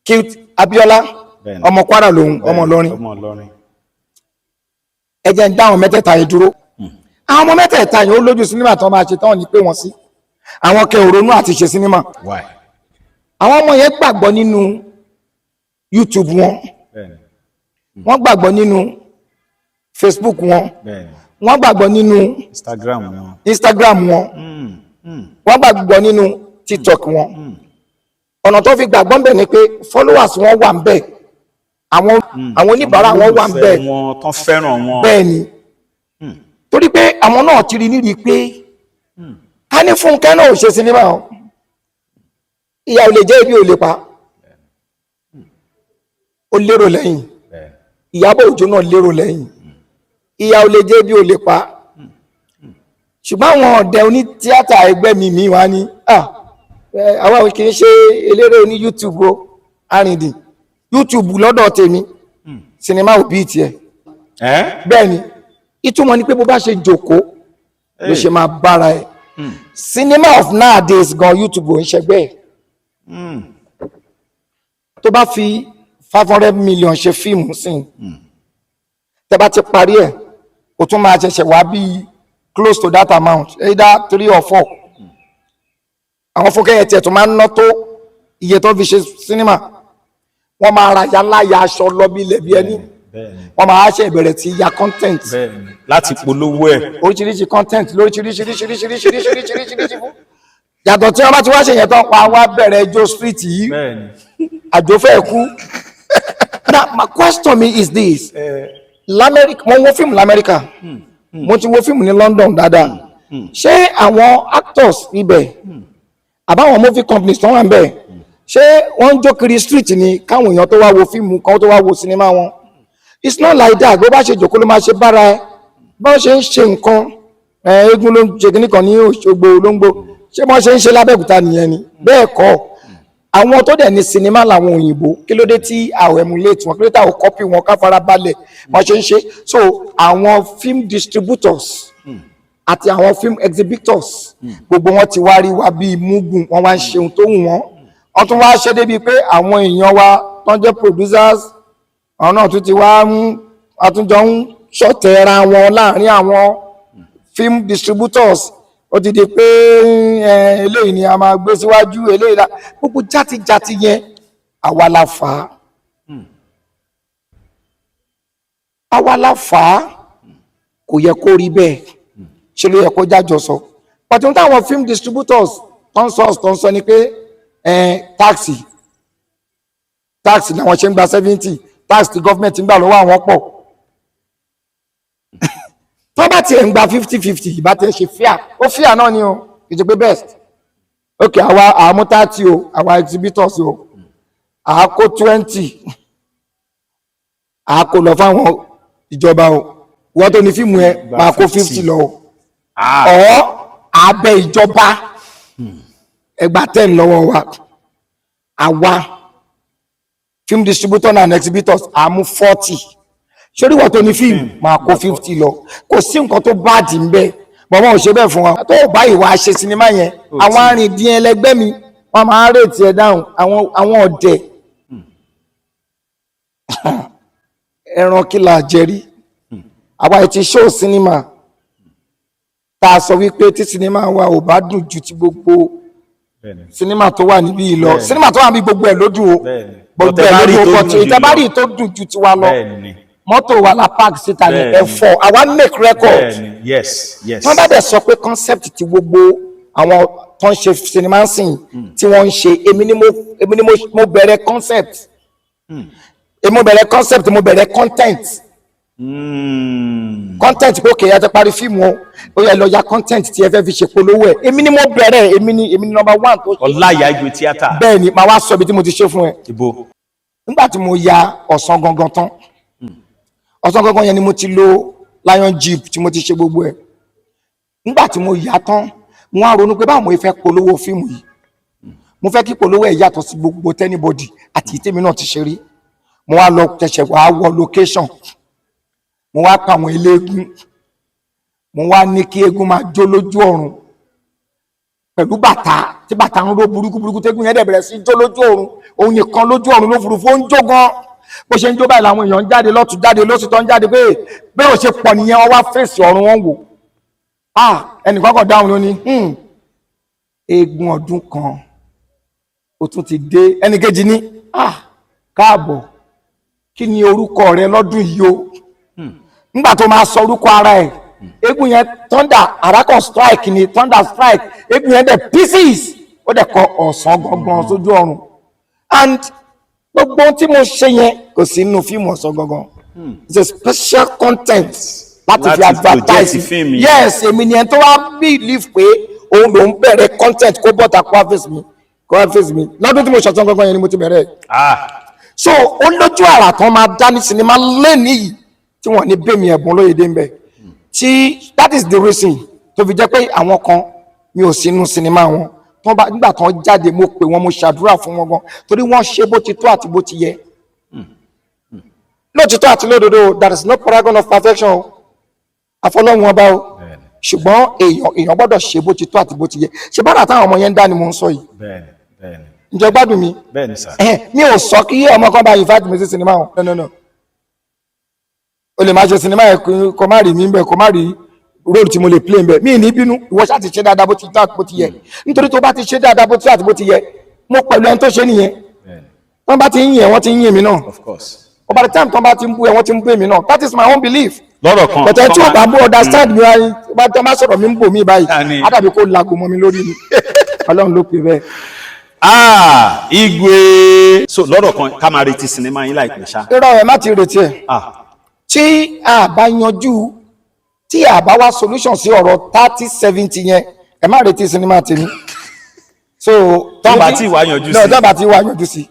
Cute Abiola, ọmọ Kwara lòun, ọmọ Ìlọrin. Ọmọ Ìlọrin. Ẹ jẹ́ ń dá àwọn mẹ́tẹ̀ẹ̀ta yìí dúró. Àwọn ọmọ mẹ́tẹ̀ẹ̀ta yìí, ó lójú sinimá tí wọ́n máa ṣe tán ní pé wọ́n sí àwọn kẹ òrónú àti ṣe sinimá. Why? Àwọn ọmọ yẹn gbàgbọ́ nínú YouTube wọn, wọ́n gbàgbọ́ nínú Facebook wọn. Wọ́n gbàgbọ́ nínú Instagram wọn. Instagram wọn, wọ́n gbàgbọ́ nínú TikTok wọn. Ọ̀nà tó fi gbàgbọ́ ń bẹ̀ ni pé followers wọn wà ń bẹ̀, àwọn oníbàárà wọn wà ń bẹ̀. Wọn tán fẹ́ràn wọn. Bẹ́ẹ̀ ni, torí pé àwọn náà ti rí nírí pé ká ní Fúnkẹ́ náà ò ṣe sinimá o, ìyà ò lè jẹ́, ibi ò lè pa. Ó lérò lẹ́yìn. Ìyábọ̀ Òjó náà lérò lẹ́yìn. Ìyà ò lè jẹ́, ibi ò lè pa. Ṣùgbọ́n àwọn ọ̀dẹ oní tíátà ẹgbẹ́ mi mi wá ní, "Ah, àwa ò kì í ṣe eléré oní YouTube o." Arìndìn YouTube lọ́dọ̀ tèmi, sinimá ò bí tiẹ̀. Bẹ́ẹ̀ ni, ìtumọ̀ ni pé bó bá ṣe jòkó ló ṣe máa bára ẹ̀. Cinema of nowadays gan, YouTube ò ń ṣẹgbẹ́ ẹ̀. Tó bá fi 500 million ṣe fíìmù sí i, tẹ́ bá ti parí ẹ̀, o tún máa ṣẹ̀ṣẹ̀ wá bíi close to that amount, either three or four. Àwọn Fúnkẹ́ yẹn tiẹ̀ tó máa ń ná tó iye tó fi ṣe cinema. Wọ́n máa ra yálà ya aṣọ lọ bí ilẹ̀ bí ẹni, wọ́n máa ṣe ìbẹ̀rẹ̀ tí ya content láti polówó ẹ̀. Oríṣiríṣi content lóríṣiríṣiríṣiríṣiríṣiríṣiríṣiríṣi fún yàtọ̀. Tí wọ́n bá ti wá ṣe yẹn tán, pa wá bẹ̀rẹ̀ ẹjọ́ street yìí, àjò fẹ́ kú. Now my question me is this: Lamẹ́ríkà, mo wo fíìmù lamẹ́ríkà, mo ti wo fíìmù ní London dáadáa. Ṣé àwọn actors ibẹ̀ àbáwọn movie companies tó wà ń bẹ̀, ṣé wọ́n ń jó kiri street ni káwọn èèyàn tó wá wo fíìmù kan, tó wá wo sinimá wọn? It's not like that. Bó bá ṣe jòkó ló máa ṣe bára ẹ. Bó ṣe ń ṣe nǹkan ẹ, eégún ló ń ṣe kíní kan ní Òṣogbo ló ń gbó. Ṣé bọ́n ṣe ń ṣe lábẹ́òkúta nìyẹn ni? Bẹ́ẹ̀ kọ́. Àwọn tó dẹ̀ ní sinimá làwọn òyìnbó. Kí ló dé tí àwọn emulate wọn? Kí ló dé tí àwọn copy wọn? Ká fara balẹ̀ wọ́n ṣe ń ṣe. So àwọn film distributors àti àwọn film exhibitors, gbogbo wọn ti wá rí wa bíi mugun. Wọn wá ń ṣe ohun tó wù wọ́n. Wọ́n tún wá ṣe débi pé àwọn èèyàn wa tó ń jẹ́ producers, àwọn náà tún ti wá ń àtúnjọ ń ṣọ̀tẹ̀ ra wọn láàrin àwọn film distributors. Ó ti di pé eléyìí ni a máa gbé síwájú eléyìí la gbogbo játijàti yẹn, àwa la fà á, àwa la fà á. Kò yẹ kó rí bẹ́ẹ̀. Ṣe ló yẹ kó jájọ sọ pàtó táwọn film distributors tó ń sọ ni pé tax, tax làwọn ṣe ń gba 70. Tax tí gọ́fìmẹ̀ntì ń gbà lọ́wọ́ àwọn pọ̀. Tó bá tiẹ̀ ń gba 50-50, ìbá tiẹ̀ ṣe fair. Ó fair náà ni o, kì í ṣe pé best. Ok, àwa àmú 30 o, àwa exhibitors o, àákó 20, àákó lọ fáwọn ìjọba o. Wọ́n tó ní fíìmù ẹ máa kó 50 lọ o. Ọ̀ abẹ ìjọba ẹgbàá 10 lọ́wọ́ wa, àwa film distributor and exhibitors àmú 40. Sórí wọ́n tó ní fíìmù máa kó 50 lọ. Kò sí nǹkan tó bad ń bẹ. Bọ̀wọ́n ò ṣe bẹ́ẹ̀ fún wa. Tó o bá ìwà ṣe sinimá yẹn, àwọn arìndín ẹlẹgbẹ́ mi, wọ́n máa rate ẹ̀ dáhùn. Àwọn ọ̀dẹ̀ ẹran kí la jẹ rí. Àwa ti show sinimá tá a sọ wípé tí sinimá wa ò bá dùn ju ti gbogbo sinimá tó wà níbí yìí lọ, sinimá tó wà níbí, gbogbo ẹ̀ ló dùn o, gbogbo ẹ̀ ló dùn o, but ìtẹ́ bá rí tó dùn ju tiwa lọ, mọ́tò wa la park síta ní ẹ̀fọ́. Àwa make record. yes yes Wọ́n bá dẹ̀ sọ pé concept ti gbogbo àwọn tó ń ṣe sinimá sìn tí wọ́n ń ṣe, èmi ni mo bẹ̀rẹ̀ concept. Èmi mo bẹ̀rẹ̀ concept, mo bẹ̀rẹ̀ content. Content pé okay, ẹ ti parí fíìmù o, ó yẹ lọ ya content tí ẹ fẹ́ fi ṣe polówó ẹ̀. Èmi ni mo bẹ̀rẹ̀, èmi ni number one tó ṣe. Ọláìyá Igwe tíátà. Bẹ́ẹ̀ ni. Màá wá sọ ibi tí mo ti ṣe fún ẹ. Ibo? Nígbà tí mo ya Ọ̀sán Gangan tán, Ọ̀sán Gangan yẹn ni mo ti lo Lion Jeep tí mo ti ṣe gbogbo ẹ̀. Nígbà tí mo yà tán, mo wá ronú pé báwo mo fẹ́ polówó fíìmù yìí. Mo fẹ́ kí polówó ẹ̀ yàtọ̀ sí gbogbo t'anybody àti tèmi náà ti ṣe rí. Mo wá lọ tẹ̀sẹ̀ wá wọ location, mo wá pa àwọn eléégún, mo wá ní kí eégún máa jó lójú ọ̀run pẹ̀lú bàtà tí bàtà ń ró burúkú burúkú. Tégún yẹn dẹ̀ bẹ̀rẹ̀ sí jó lójú ọ̀run, òun nìkan lójú ọ̀run lófurufú. Ó ń jó gan. Bó ṣe ń jó báyìí làwọn èèyàn ń jáde lọ́tún, jáde lósì, tó ń jáde pé bẹ́ẹ̀ ò ṣe pọ̀ nìyẹn. Wọ́n wá fèsì ọ̀run, wọn wò. Ah, ẹnìkan kan dáhùn ló ní, "Eégún ọdún kan ó tún ti dé." Ẹnìkejì ní, "Ah, káàbọ̀, kí ni orúkọ rẹ lọ́dún yìí o?" Nígbà tó máa sọ orúkọ ara ẹ̀ Eégún yẹn, thunder àràkàn strike ni, thunder strike eégún yẹn dẹ̀ pieces, ó dẹ̀ kọ Ọ̀sán Gangan sójú ọ̀run. And gbogbo ohun tí mo ṣe yẹn kò sí nínú fíìmù Ọ̀sán Gangan. It's a special content láti fi Láti project advertise. fíìmù yẹn. Yes, èmi ni ẹni tó wá believe pé òun lòún bẹ̀rẹ̀ content, kó bọ́ta, kó wá face mi, kó wá face mi. Lọ́dún tí mo ṣọ̀tàn gangan yẹn ni mo ti bẹ̀rẹ̀. So ó lójú àrà kan máa dá ní sinimá lẹ́nìí yìí tí wọ́n ní bẹ́mi Ẹ̀bùn Olóyèdè ń bẹ̀ tí. That is the reason tó fi jẹ́ pé àwọn kan, mi ò sínú sinimá wọn tó bá nígbà kan jáde. Mo pè wọ́n, mo ṣàdúrà fún wọn gan, torí wọ́n ṣe bó ti tó àti bó ti yẹ, lótìtọ́ àti lódodo. There is no paragon of perfection o, àfọlọ́hun ọba o. Ṣùgbọ́n èèyàn gbọ́dọ̀ ṣe bó ti tó àti bó ti yẹ. Ṣe bára táwọn ọmọ yẹn ń dá ni mò ń sọ yìí. bẹ́ẹ̀ni bẹ́ẹ̀ni Ǹjẹ́ gbádùn mi? Bẹ́ẹ̀ni sà. Mi ò sọ kí ọmọ kan bá invite mi sí sinimá o. No, no, no. O lè máa ṣe sinimá yẹn, kó má rí mi ń bẹ, kó má rí role tí mo lè play ń bẹ, mi ní bínú. Ìwọ ṣáà ti ṣe dáadáa bó ti tó àti bó ti yẹ, nítorí tó bá ti ṣe dáadáa bó ti tó àti bó ti yẹ, mo pẹ̀lú ẹni tó ṣe nìyẹn. Wọ́n bá ti ń yìn ẹ́, wọ́n ti ń yìn mí náà. Of course. By the time tó bá ti ń bú ẹ, wọ́n ti ń bú èmi náà. That is my own belief. Lọ́rọ̀ kan. But ẹ tí o bá bú, understand mi báyìí, bá tó bá sọ̀rọ̀ mi ń bò mí báyìí, á dàbí kó lago mọ́ mi lórí ni. Ọlọ́run ló pè bẹ́ẹ̀. Ah, igwe. So lọ́rọ̀ kan, ká máa retí sinimá yín láìpẹ́ ṣá? Irọ́, ẹ̀ má ti retí ẹ̀. Ah. Tí a bá yanjú, tí a bá wá solution sí ọ̀rọ̀ 30-70 yẹn, ẹ má retí sinimá tèmi. So Tó bá tí wá yanjú No, sí. tó bá tí wá yanjú sí,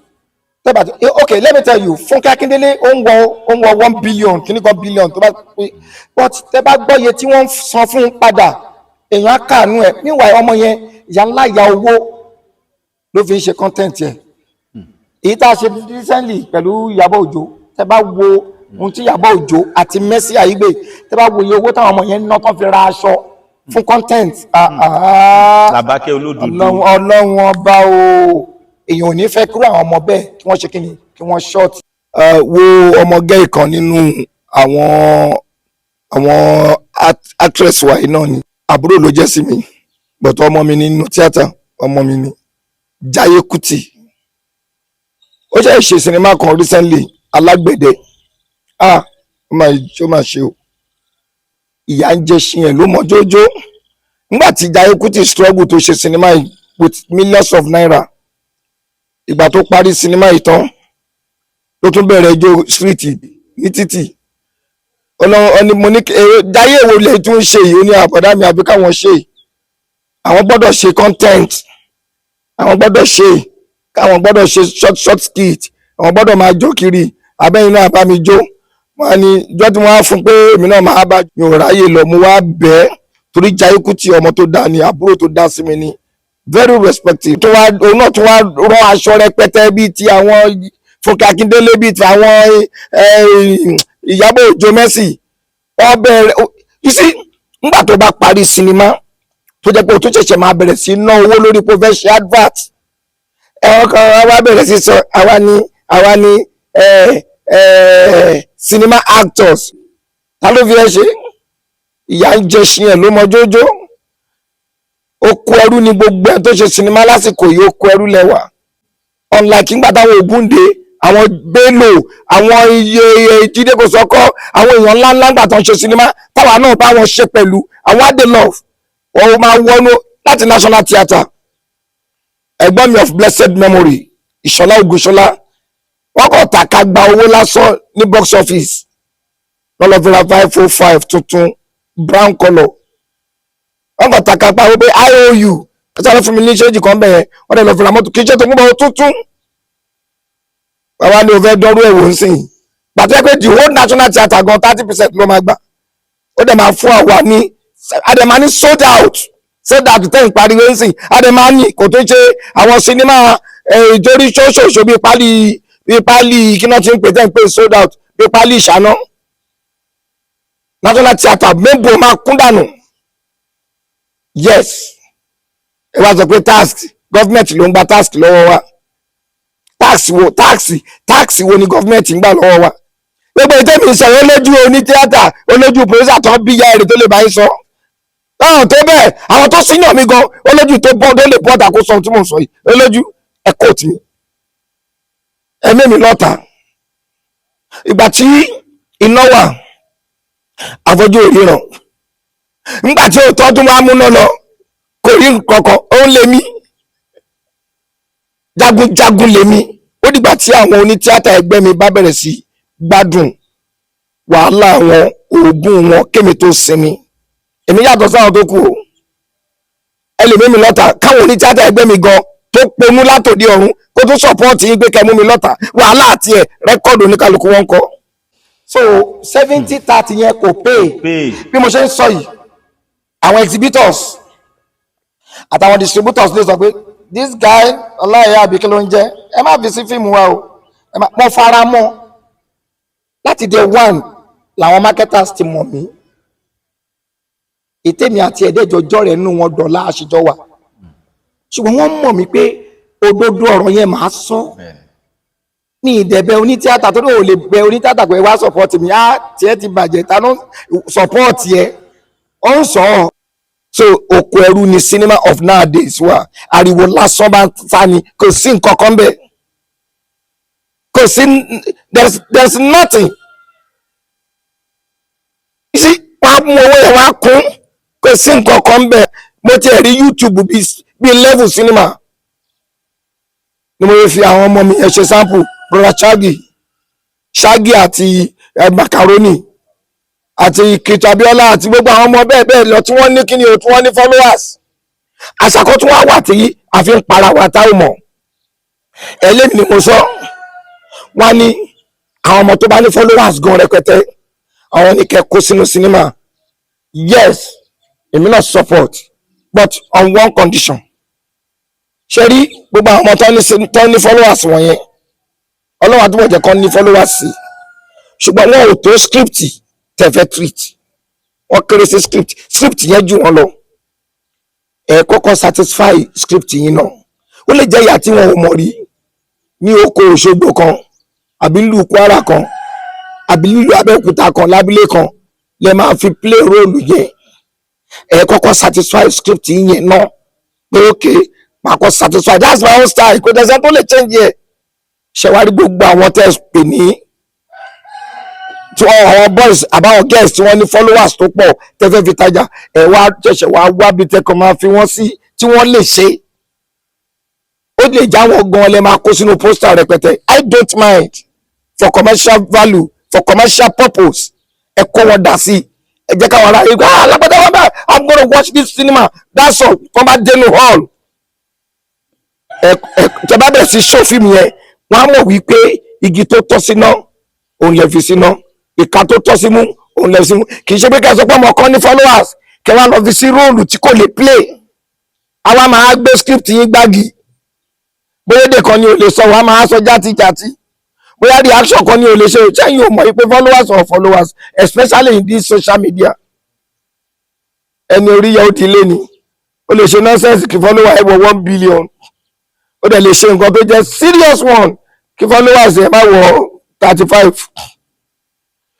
tó bá tí okay, let me tell you, Fúnkẹ́ Akíndélé, ó ń wọ 1 billion kíní kan billion tó bá pé, but tẹ́ bá gbọ́ iye tí wọ́n ń san fún un padà, èèyàn á kàánú ẹ̀. Meanwhile, ọmọ yẹn, ìyá ńlá ìyá owó ló fi ń ṣe content yẹn. Èyí tá a ṣe recently pẹ̀lú Ìyábọ̀ Òjó, tẹ́ bá wo ohun tí Ìyábọ̀ Òjó àti Mercy Aigbe, tẹ́ bá wo iye owó táwọn ọmọ yẹn ń ná tán fi ra aṣọ fún content, ah, ah. Làbákẹ́ olódodo. Ọlọ́run, Ọlọ́run ọba o. Èèyàn ò ní fẹ́ kúrò àwọn ọmọ bẹ́ẹ̀ kí wọ́n ṣe kí ni, kí wọ́n short. Wo ọmọge ìkan nínú àwọn actress wa yìí náà ni, àbúrò ló jẹ́ sí mi, but ọmọ mi nínú tíátà, ọmọ mi ni Jaiye Kuti. Ó ṣe ṣe sinimá kan recently, Alágbẹ̀dẹ. Ah, ó máa ṣe o. Ìyá ń jẹ ṣin ẹ̀ ló mọ jójó. Nígbà tí Jaiye Kuti struggle tó ṣe sinimá yìí with millions of naira, ìgbà tó parí sinimá yìí tán, ló tún bẹ̀rẹ̀ ijó street ní títì. Ọlọ́run ọni mo ní Jaiye, wo lè tún ṣe yìí? Ó ní àbọ̀dá mi, àbí káwọn ṣe, àwọn gbọ́dọ̀ ṣe content, àwọn gbọ́dọ̀ ṣe, káwọn gbọ́dọ̀ ṣe short short skit, àwọn gbọ́dọ̀ máa jó kiri abẹ́yìn náà bá mi jó. Wọ́n á ní ìjọ tí wọ́n á fún pé èmi náà máa bá mi ò ráyè lọ. Mo wá bẹ́ẹ̀ torí Jaiye Kuti, ọmọ tó dáa ni, àbúrò tó dá sí mi ni, very respective. Tó wá òun náà tún wá rán aṣọ rẹpẹtẹ bíi ti àwọn Fúnkẹ́ Akíndélé, bíi ti àwọn Ìyábọ̀ Òjó, Mercy. Wọ́n bẹ̀rẹ̀, you see, nígbà tó bá parí sinimá, tó jẹ́ pé o tó ṣẹ̀ṣẹ̀ máa bẹ̀rẹ̀ sí ná owó lórí pé o fẹ́ ṣe advert, ẹ̀wọ̀n kan wá bẹ̀rẹ̀ sí sọ àwa ni cinema actors. Ta ló fi ẹ ṣe? Ìyá ń jẹ ṣin ẹ̀ ló mọ jójó. Ó kó ẹrú ní gbogbo ẹ tó ṣe sinimá lásìkò yìí, ó kó ẹrú lẹ́wà, unlike nígbà táwọn Ògúndé, àwọn Bello, àwọn iye Jídé Kòsọ́kọ́, àwọn èèyàn ńláńlá ńgbà tó ń ṣe sinimá, táwa náà bá wọn ṣe pẹ̀lú àwọn Adelove. Wọ́n máa wọnú láti National Theatre. Ẹ̀gbọ́n mi of blessed memory, Ìṣọ̀lá Ògúnṣọlá, wọ́n kàn tàka gba owó lásán ní box office, wọ́n lọ fi ra 505 tuntun brown colour. Wọ́n kàn tàka pa wípé IOU ẹ sáré fún mi ní ṣéèjì kan bẹ̀yẹn, wọ́n dẹ̀ lọ fi ra mọ́tò, kì í ṣe tó ń bọ̀ tuntun. Bàbá ni o fẹ́ dọ́rú ẹ̀wò ń sìn gbàtẹ́ pé the whole National Theatre gan, 30% ló máa gbà, ó dẹ̀ máa fún àwa ní, a dẹ̀ máa ní sold out, sold out tẹ́ ń pariwo ń sìn. A dẹ̀ máa ní kò tó ṣe àwọn sinimá ìtorí ṣóṣòṣò bíi pálí kí náà ti ń pè tẹ́ ń pè sold out bíi pálí ìṣáná. National Theatre mẹ́bò máa kún dànù. Yes, ẹ wá sọ pé tax, government ló ń gba tax lọ́wọ́ wa. Tax wo? Tax wo ni government ń gbà lọ́wọ́ wa? Gbogbo ìtẹ́mi sọ̀rọ̀, olójú oní tíátà, olójú producer tó bí ya èrè tó lè bá yín sọ táwọn tó bẹ́ẹ̀, àwọn tó senior mi gan, olójú tó bọ́ tó lè bọ́ta kó sọ ohun tí mò ń sọ yìí, olójú ẹ kóòtù mi, ẹ̀mí mi lọ́ta. Ìgbà tí iná wà, àfọ́jú òríran. Nígbà tí òótọ́ tún wá múná lọ, kò rí nǹkankan. Ó ń lé mi jagunjagun lèmi. Ó dìgbà tí àwọn onítíátà ẹgbẹ́ mi bá bẹ̀rẹ̀ sí gbádùn wàhálà àwọn oògùn wọn kémi tó sinmi. Èmi yàtọ̀ sáwọn tó kù o. Ẹlòmíì lọ́ta káwọn onítíátà ẹgbẹ́ mi gan tó ponú látòdì ọ̀run kó tó support yín pé kẹ́ mú mi lọ́ta, wàhálà àti ẹ̀ record oníkálukú wọn kọ́. So 70-30 yẹn kò pay. Bí mo ṣe ń sọ yìí, àwọn exhibitors àtàwọn distributors lè sọ pé, "This guy Ọláìyá àbí kí ló ń jẹ́, ẹ má fi sí fíìmù wa o." Ẹ má mo fara mọ́. Láti day one làwọn marketers ti mọ̀ mí. Ètèmi àti ẹ̀ẹ́dẹ́jọjọ́ rẹ̀ nínú wọn dọ̀la àṣejọ wà, ṣùgbọ́n wọ́n mọ̀ mí pé òdodo ọ̀rọ̀ yẹn màá sọ ní ìdẹ̀bẹ̀ onítíátà tó ò lè bẹ onítíátà pé wá support mi. Á tiẹ̀ ti bàjẹ́, ta ló support yẹ? Ó ń sọ ọ́. So oko ẹrú ni cinema of nowadays wà. Ariwo lásán bá ń sá ni, kò sí nǹkan kan bẹ́ẹ̀, kò sí. There's nothing. You see, wọ́n á mú owó yẹn, wọ́n á kún, kò sí nǹkan kan bẹ́ẹ̀. Mo ti rí YouTube bíi level cinema ni mo fi àwọn ọmọ mi yẹn ṣe sample. Brother Shaggy, Shaggy àti Macaroni àti Kìtì Abiola àti gbogbo àwọn ọmọ bẹ́ẹ̀ bẹ́ẹ̀ lọ tí wọ́n ní kíni o, tí wọ́n ní followers. Àṣàkó tí wọ́n wà tí a fi ń para wa táwọn mọ̀ ẹlẹ́mi ni mo sọ. Wọ́n ní àwọn ọmọ tó bá ní followers gan rẹpẹtẹ, àwọn ní kẹ́ kó sínú sinimá. Yes, èmi náà support, but on one condition. Ṣe rí gbogbo àwọn ọmọ tó ní followers wọ̀nyẹn, Ọlọ́run àtúbọ̀ jẹ́ kán ní followers sí, ṣùgbọ́n wọn ò tó script tẹ̀fẹ́ treat. Wọ́n kéré sí script. Script yẹn jù wọ́n lọ. Ẹ kọ́kọ́ satisfy script yín náà. Ó lè jẹ́ ìyá tí wọn ò mọ̀ rí ní oko Òṣogbo kan, àbí nílùú Kwara kan, àbí nílùú Abẹ́òkúta kan, lábílé kan lè máa fi play role yẹn. Ẹ kọ́kọ́ satisfy script yín yẹn náà pé ok, màá kọ́ satisfy. That's my own style, kò tẹ̀sán tó lè change ẹ̀. Ṣẹ̀wárí gbogbo àwọn tẹ́ ẹ pè ní tí wọ́n, àwọn boys àbáwọn girls tí wọ́n ní followers tó pọ̀ tẹ́fẹ́ fi tajà, ẹ̀ wá ṣẹ̀ṣẹ̀ wá wá bí tẹ́kọ̀ máa fi wọ́n sí tí wọ́n lè ṣe. Ó lè já wọn gan lẹ máa kó sínú poster rẹpẹtẹ. I don't mind for commercial value, for commercial purpose. Ẹ kó wọn dà sí, ẹ jẹ́ káwọn ará yìí, "Ah, alágbádá wọn bá, I'm gonna watch this cinema." That's all. Wọ́n bá dénú hall, ẹ tẹ́ bá bẹ̀rẹ̀ sí show fíìmù yẹn, wọ́n á mọ̀ wípé igi tó tọ́ síná òun lè fi síná, ìka tó tọ́ sí mú òun lè fi sí mú. Kì í ṣe pé kí ẹ sọ pé ọmọ kan ní followers, kẹ wá lọ fi sí role tí kò lè play. Àwa máa gbé script yín gbági. Bóyá èdè kan ni ò lè sọ, wàá máa sọ játijàti. Bóyá reaction kan ni ò lè ṣe. Sẹ́yìn ò mọ̀ pé followers or followers, especially in this social media, ẹni orí yẹ ó ti lé ni. Ó lè ṣe nonsense kí follower ẹ wọ 1 billion. Ó dẹ̀ lè ṣe nǹkan tó jẹ́ serious one kí followers ẹ má wọ 35.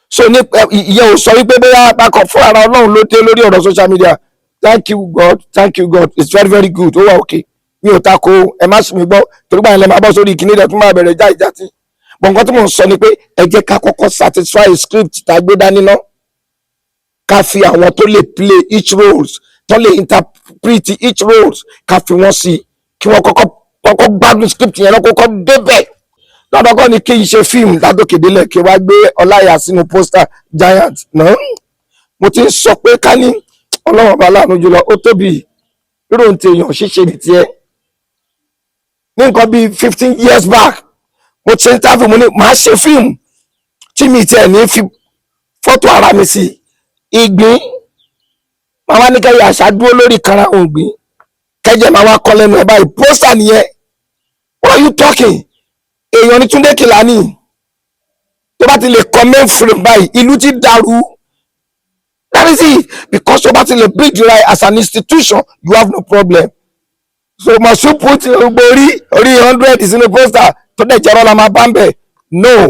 So ní ìyẹn ò sọ wípé bóyá bákan fún ara. Ọlọ́run ló dé lórí ọ̀rọ̀ social media. Thank you God, thank you God. It's very very good. Ó wà okay, mi ò tako. Ẹ má sì mí gbọ́, torí báyìí lẹ máa bọ́ sórí ìkíní rẹ̀ tún máa bẹ̀rẹ̀ já ìjà tí bọ̀. Nǹkan tí mò ń sọ ni pé ẹ jẹ́ ká kọ́kọ́ satisfy script tá a gbé dání ná, ká fi àwọn tó lè play each roles, tó lè interpret each roles, ká fi wọ́n sí, kí wọ́n kọ́kọ́ kọ́kọ́ gbádùn script yẹn lọ́kọ́kọ́ débẹ̀. Lọ́dọ̀ kọ́ ni kí n ṣe fíìmù ládòkèdélẹ̀, kí wá gbé Ọláìyá sínú poster giant náà. Mo ti ń sọ pé ká ní Ọlọ́run ọba aláàánú jùlọ, ó tóbi. Rírò ń tèèyàn ṣíṣe ní tiẹ̀. Ní nǹkan bíi 15 years back, mo ṣe interview, mo ní màá ṣe fíìmù tí mi tiẹ̀ ní fi fọ́tò ara mi sí. Ìgbín màá wá ní kẹ́yìn àṣà dúró lórí kara ògbín, kẹ́jẹ́ máa wá kọ́ lẹ́nu ẹ̀ báyìí. Poster nìyẹn. What are you talking? Èèyàn ní Túndé Kìlání tó bá ti lè kọ main frame báyìí, ìlú ti dàrú. That is it, because tó bá ti lè build right as an institution, you have no problem. So must you put gbogbo orí 100 sínú poster tó dẹ̀ jẹ́rọ́ la máa bá ń bẹ̀? No.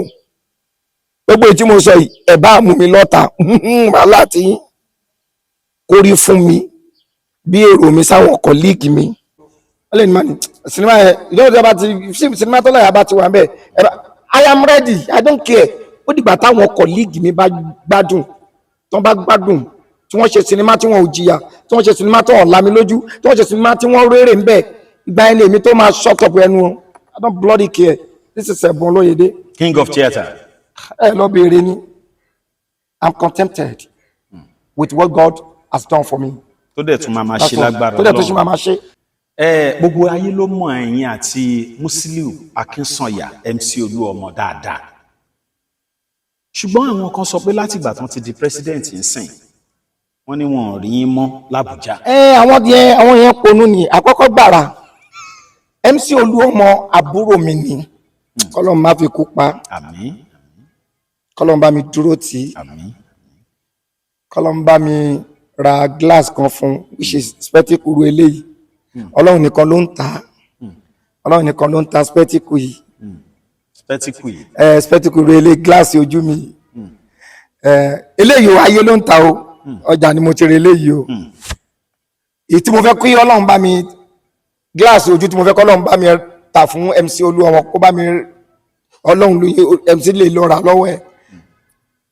Gbogbo èyí tí mo sọ yìí, ẹ̀ bá mú mi lọ́ta wàhálà tí kò rí fún mi bí èrò mi sáwọn colleague mi. Wọ́n lè ní mani sinimá yẹn, ìjọba tí a bá ti sinimá tó láyà bá ti wà ń bẹ̀ ẹ bá. I am ready, I don't care. Ó dìgbà táwọn colleague mi bá gbádùn, tán bá gbádùn. Tí wọ́n ṣe sinimá tí wọ́n ò jìyà, tí wọ́n ṣe sinimá tí wọ́n lami lójú, tí wọ́n ṣe sinimá tí wọ́n rérè ń bẹ̀, ìgbà yẹn lèmi tó máa shut up ẹnu o. I don't bloody care. This is Ẹ̀bùn Olóyèdé. King of theatre. Ẹ lọ béèrè ni. I'm contented with what God has done for me. Tó dẹ̀ tún máa máa ṣe That's all. lágbára Tó dẹ̀ tún ṣe Ọlọ́run. máa máa ṣe. Ẹ gbogbo ayé ló mọ̀ ẹ̀yin àti Musiliu Akínsànyà, MC Olúọmọ, dáadáa, ṣùgbọ́n àwọn kan sọ pé látìgbà tán ti di president ń sìn, wọ́n ní wọn ò rí yín mọ́ l'Àbújá. Ẹ àwọn yẹn ponú ni. Àkọ́kọ́ gbàrà, MC Olúọmọ àbúrò mi ni. Kọ́lọ́n má fi kú pa. Àmín. Kọ́lọ́n bá mi dúró tì í. Àmín. Kọ́lọ́n bá mi ra glass kan fún, which is spectacle eléyìí. Ọlọ́run nìkan ló ń tà á, Ọlọ́run nìkan ló ń ta spectacle yìí. Spectacle yìí. Ẹ spectacle eléyìí, glass ojú mi yìí. Ẹ eléyìí o, ayé ló ń ta o, ọjà ni mo ti rí eléyìí o. Èyí tí mo fẹ́ kí Ọlọ́run bá mi, glass ojú tí mo fẹ́ kí Ọlọ́run bá mi tà fún MC Olúọmọ, kó bá mi, Ọlọ́run ló yẹ MC lè lọ rà lọ́wọ́ ẹ̀.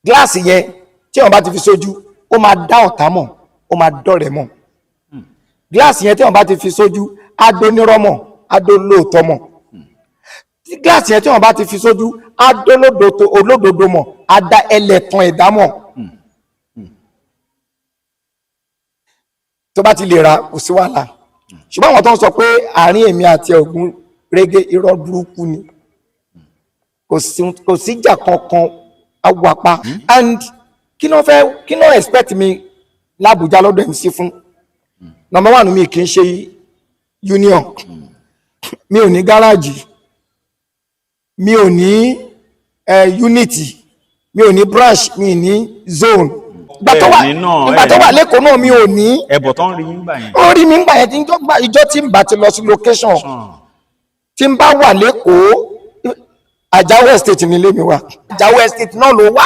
Glass yẹn, tí wọ́n bá ti fi sójú, ó máa dá ọ̀tá mọ̀, ó máa dọ̀rẹ́ mọ̀. Glass yẹn, tí wọ́n bá ti fi sójú, á dónírọ́ mọ̀, á dólóòtọ́ mọ̀. Tí glass yẹn, tí wọ́n bá ti fi sójú, á dólódodo olódodo mọ̀, á dá ẹlẹ́tàn ẹ̀dá mọ̀. Tó bá ti lè ra, kò sí wàhálà. Ṣùgbọ́n àwọn tó ń sọ pé àárín èmi àti Ògún régé, irọ́ burúkú ni. Kò síjà kankan, awapa. And kí ló fẹ́, kí ló expect mi l'Abuja lọ́dọ̀ MC fún? Number one, mi kì í ṣe union, mi ò ní gáràjì, mi ò ní unity, mi ò ní branch, mi ò ní zone. Ìgbà tó wà Ẹ̀ní náà, ìgbà tó wà ẹ̀ní. lẹ́kọ̀ọ́ náà, mi ò ní. Ẹ̀bọ̀ tó ń rí yín gbà yẹn. Ó rí mi ńgbà yẹn tí ìjọ tí ń bá ti lọ sí location, tí ń bá wà lẹ́kọ̀ọ́, Àjáwọ̀ Estate nílé mi wà. Àjáwọ̀ Estate náà ló wà.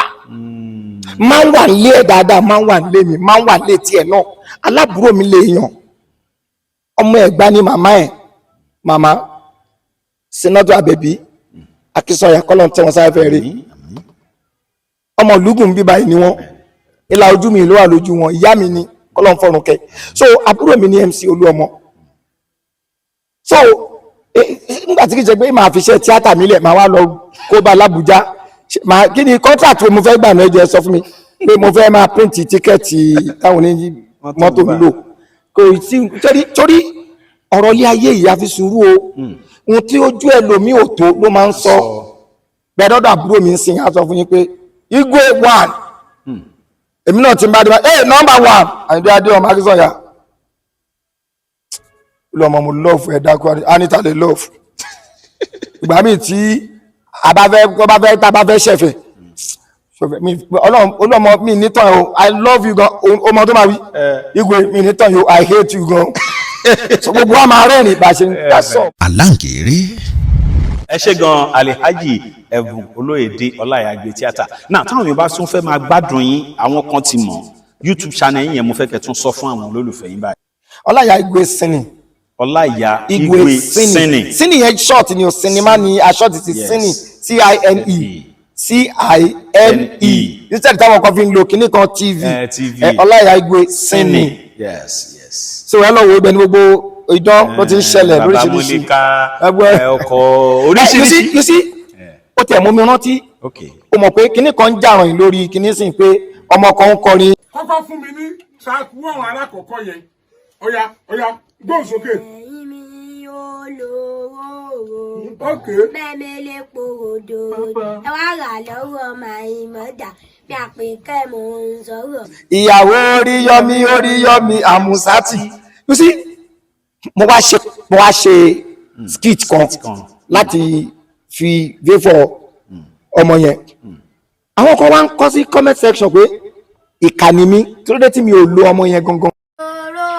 Máa ń wà nílé ẹ̀ dáadáa, máa ń wà nílé mi, máa ń wà nílé tiẹ̀ náà. Alábùúrò mi lè yàn, ọmọ Ẹ̀gbá ni màmá ẹ̀, màmá Sinadu Àbẹ̀bí Akínsọ̀yà, kọ́lọ̀ tí wọ́n sáré fẹ́ rí. Ọmọ olùgùn bíbá yìí ni wọ́n. Ìlà ojú mi ló wà lójú wọn. Ìyá mi ni, kọ́lọ̀ ń fọ̀rùn kẹ́. So àbúrò mi ni MC Olúọmọ. So nígbà tí kì í ṣe pé màá fi ṣe tíátà mi lẹ̀, màá wá lọ kó bá l'Ábùjá. Màá kí ni contract wo mo fẹ́ gbà náà? Ẹ jẹ́ sọ fún mi pé mo fẹ́ máa print ticket táwọn oní mọ́tò ń lò. Kò sí torí ọ̀rọ̀ ilé ayé yìí, a fi sùúrù o. Ohun tí ojú ẹlòmíì ò tó ló máa ń sọ bẹ́ẹ̀. Dọ́dọ̀ àbúrò mi ń sìn, á sọ fún yín pé Igwe one, èmi náà ti ń bá dé bá ẹ number one, Àyìndé Adé ọmọ Akínsọ̀yà lọmọ mo love ẹ dákú. Anita lè love ìgbà míì tí a bá fẹ́, tó bá fẹ́, tá a bá fẹ́ ṣẹ̀fẹ̀ ṣẹ̀fẹ̀ mi. Ọlọ́run olọ́mọ mi nítàn o, I love you gan. Ọmọ tó máa wí, Igwe mi nítàn yo, I hate you gan. So gbogbo wa máa rẹ́rìn bá a ṣe ń dá sọ. Aláǹkéré. Ẹ ṣe gan, Alhaji Ẹ̀bùn Olóyèdé Ọláìyá Igbe Tíátà náà. Táwọn Yorùbá tún fẹ́ máa gbádùn yín, àwọn kan ti mọ̀ YouTube channel yín yẹn, mo fẹ́ kẹ́ tún sọ fún àwọn olólùfẹ́ yín báyìí. Ọláìyá Igwe Cine. Ọláìyá Igwe Igwe Cine. Cine. Cine yẹn short ni o, sinimá ni a short ti. Cine, cine, cine, instead táwọn kan fi ń lo kinní kan TV. TV. Ọláìyá Igwe Cine. Yes. So ẹ lọ wo ibẹ̀ ní gbogbo idán ló ti ń ṣẹlẹ̀ Bàbá lóríṣiríṣi. Múlíká. Ẹgbẹ́ ẹ, ọkọ̀ oríṣiríṣi. You see, ó tẹ̀ mú mi rántí. O mọ̀ pé kinní kan ń jàràn lórí kinní sìn pé ọmọ kan ń kọrin. Kọ́kọ́ fún mi ní track one alákọ̀ọ́kọ́ yẹn. Ọ̀ya, ọ̀ya, gbóhùn sókè. Ẹ̀yin mi olówó. Ok. Mẹ́mẹ́lẹ́ pòròdò, ẹ wá rà lọ́wọ́ my mother bí àpèkẹ́ mò ń sọ̀rọ̀. Ìyàwó Oríyọmí, Oríyọmí Àmùsátì. You see, mo wá ṣe skit kan láti fi favour ọmọ yẹn. Àwọn kan wá ń kọ sí comment section pé ìkànnì mi kí ló dé tí mi ò lo ọmọ yẹn gangan. Ròrò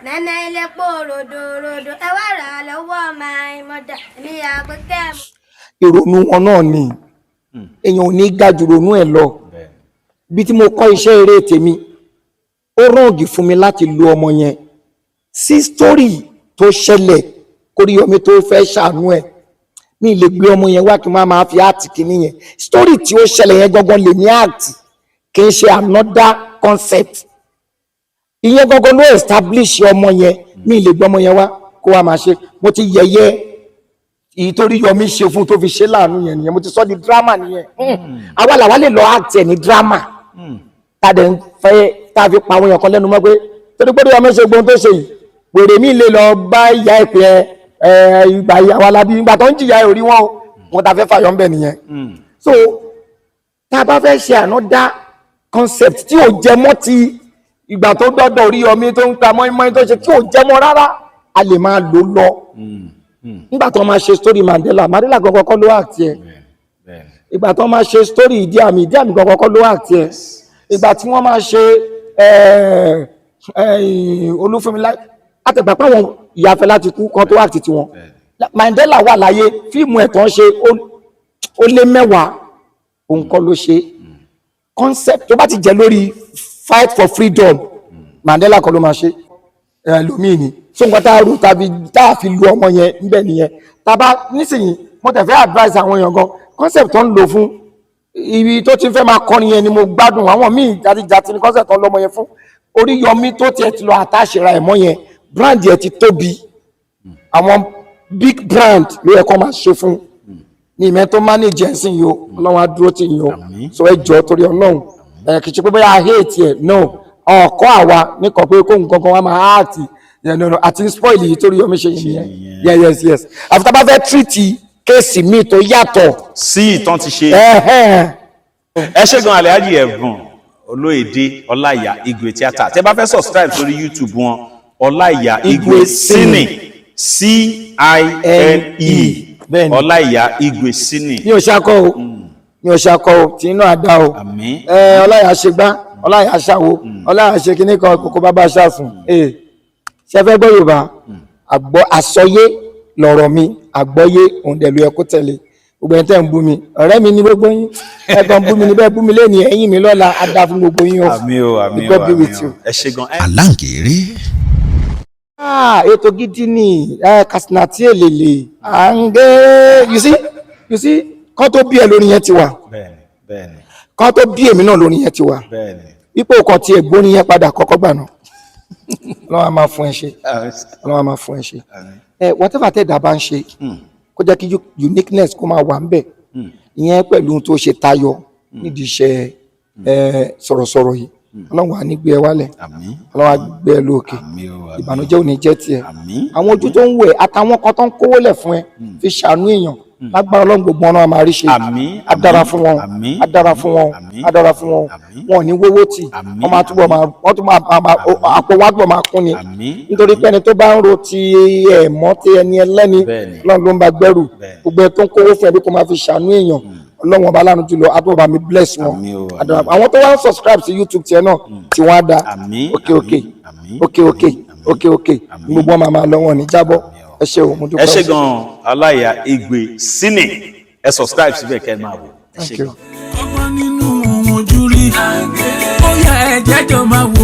nẹ́nẹ́ pòròdò ròdò, ẹ wá rà lọ́wọ́ my mother mi àpèkẹ́. Ìrònú wọn náà ni. Èèyàn ò ní ga jù ronú ẹ̀ lọ. Bí tí mo kọ́ iṣẹ́ eré tèmi, ó wrong fún mi láti lo ọmọ yẹn sí story tó ṣẹlẹ̀ kóríyọmí tó fẹ́ ṣàánú ẹ̀. Mi lè gbé ọmọ yẹn wá kí n máa máa fi act kìíní yẹn. Story tí ó ṣẹlẹ̀ yẹn gangan lè ní act, kì í ṣe another concept. Ìyẹn gangan ló establish ọmọ yẹn. Mi lè gbọ́ ọmọ yẹn wá kó wá máa ṣe. Mo ti yẹ̀yẹ́ èyí tó rí Yọmí ṣe fún, tó fi ṣe láàánú yẹn nìyẹn. Mo ti sọ di drama nìyẹn. Àwa làwa lè lọ act ẹ̀ ní drama, tá a dẹ̀ ń fẹ́, tá a fi pa àwọn èèyàn kan lẹ́nu mọ́ pé torí pé Yọmí ṣe gbóhun tó ṣe yìí, wèrè mi lè lọ bá ìyá ẹ̀ pé ẹ ìgbà ìyàwó alábí, ìgbà tó ń jìyà ẹ̀ orí wọn o. Wọn ta fẹ́ fàyọ̀ ń bẹ̀ nìyẹn. So tá a bá fẹ́ ṣe another concept tí ò jẹ mọ́ ti ìgbà tó dọ́dọ̀ Oríyọmí, tó ń ta mọ́ínmọ́ín, tó ṣe tí ò jẹ mọ́ rárá, a lè máa lò lọ. Nígbà tó máa ṣe story Mandela, Mandela gangan kọ́ ló act ẹ̀. Ìgbà tó máa ṣe story Ìdí Àmì, Ìdí Àmì gangan kọ́ ló act ẹ̀. Ìgbà tí wọ́n máa ṣe Olúfúnmi, àtẹ̀gbà pé àwọn ìyá Fẹlá ti kú kan tó act tiwọn. Mandela wà láyé, fíìmù ẹ̀ tó ń ṣe ó lé 10, òun kọ́ ló ṣe. Concept tó bá ti jẹ́ lórí fight for freedom, Mandela kọ́ ló máa ṣe, ẹlòmíì ni. So nǹkan tá a rò tàbí tá a fi lu ọmọ yẹn níbẹ̀ nìyẹn. Tàbá nísìnyí, mo tẹ̀ fẹ́ advice àwọn èèyàn gan, concept tó ń lò fún ibi tó ti fẹ́ máa kọrin yẹn ni mo gbádùn. Àwọn míì jàtijàti ni concept tó ń lọ́mọ yẹn fún. Oríyọmí tó tiẹ̀ ti lọ àtàṣe ra ẹ̀ mọ́ yẹn, brand yẹn ti tóbi. Àwọn big brand ló yẹ kó máa ṣe fún ní ìmẹ́ tó manage ẹ̀ sìn yìí o. Ọlọ́run á dúró tì yín o. So ẹ jọ̀ọ́, torí Ọlọ́run, ẹ kì í ṣe pé bóyá hate ẹ, no. Ọkọ àwa nìkan pé kóhun gangan wa máa act yẹn, no, àti spoil yìí torí Yọmí ṣe yìí nìyẹn. Yeah, yes, àfi tá a bá fẹ́ treat case míì tó yàtọ̀ sí ìtàn ti ṣe. Ẹ̀hẹ́n. Ẹ ṣé gan, Alhaji Ẹ̀bùn Olóyèdè Ọláìyá Igwe Theatre. Tẹ́ bá fẹ́ subscribe sórí YouTube wọn, Ọláìyá Igwe Igwe Cine, Cine. Bẹ́ẹ̀ni. Ọláìyá Igwe Cine. Mi ò ṣakọ o, mi ò ṣakọ o, tí inú àdá o. Àmín. Ẹ Ọláìyá ṣe gbá, Ọláìyá ṣàwo, Ọláìyá ṣe kinní kan, kókó bàbá ṣàsùn. Ee, ṣe fẹ́ gbọ́ Yorùbá àgbọ́ àsọyé lọ̀rọ̀ mi, àgbọ́yé òun dẹ̀ ló yẹ kó tẹ̀lé. Gbogbo ẹni tẹ́ ń bú mi, ọ̀rẹ́ mi ní gbogbo yín. Ẹ kàn bú mi níbẹ̀, bú mi lẹ́nu, ẹ̀yìn mi lọ́la, á dá fún gbogbo yín o. Àmín o, àmín o. God be Àmín with o. you. Ẹ ṣé gan. Aláǹkéré. Ah, ètò gidi ni ẹ. Katsina tí èlèlè à ń gé, you see, you see, kán tó bí ẹ lórí yẹn ti wà. Bẹ́ẹ̀ni bẹ́ẹ̀ni. Kán tó bí èmi náà lórí yẹn ti wà. Ipò kan tí ẹ̀gbóni yẹn padà kọ́kọ́ gbà náà. Ọlọ́run á máa fún ẹ ṣe, Ọlọ́run á máa fún ẹ ṣe. Ẹ whatever tẹ́ẹ̀dá bá ń ṣe, kó jẹ́ kí uniqueness kó máa wà ń bẹ̀. Ìyẹn pẹ̀lú ohun tó ṣe tayọ nídìí iṣẹ́ ẹ sọ̀rọ̀sọ̀rọ̀ yìí, Ọlọ́run á ní gbé ẹ wálẹ̀. Àmín. Ọlọ́run á gbé ẹ lókè. Àmín o, àmín. Ìbànújẹ́ ò ní jẹ́ tiẹ̀. Àmín. Àwọn ojú tó ń wẹ̀ àtàwọn kan tó ń kówó lẹ̀ fún ẹ fi ṣàánú èèyàn, lágbára Ọlọ́run, gbogbo ọ̀nà máa rí ṣe. Àmín. Á dára fún wọn. Àmín. Á dára fún wọn. Àmín. Á dára fún wọn. Àmín. Wọn ò ní wówó tì. Àmín. Wọ́n máa túbọ̀ máa, wọ́n tún máa àpò wọn á túbọ̀ máa kún ni. Àmín. Nítorí pé ẹni tó bá ń ro ti ẹ̀ mọ́ ti ẹni ẹlẹ́ni, Ọlọ́run ló ń bá gbẹ́rù. Gbogbo ẹ tó ń kówó fún ẹ bí kò máa fi ṣàánú èèyàn, Ọlọ́run ọba aláàánú jùlọ á túbọ̀ bá mi bless wọn. Àmín o, àmín. Á dára. Àwọn tó wá ń subscribe sí YouTube tiẹ̀ náà, tí wọ́n á da. Àmín. Òkè òkè. Àmín. Òkè òkè, òkè òkè, gbogbo wọn máa máa lọ, wọn ní jábọ́. Ẹ ṣé o, mo dúpẹ́. Ẹ ṣé gan, Ọláìyá Igwe Cine. Ẹ subscribe síbẹ̀ kẹ́ ẹ máa wò. Ẹ ṣé Thank you. gan. Ọgbọ́n nínú ohun ojú rí, ó yá, ẹ̀jẹ̀ jọ máa wò.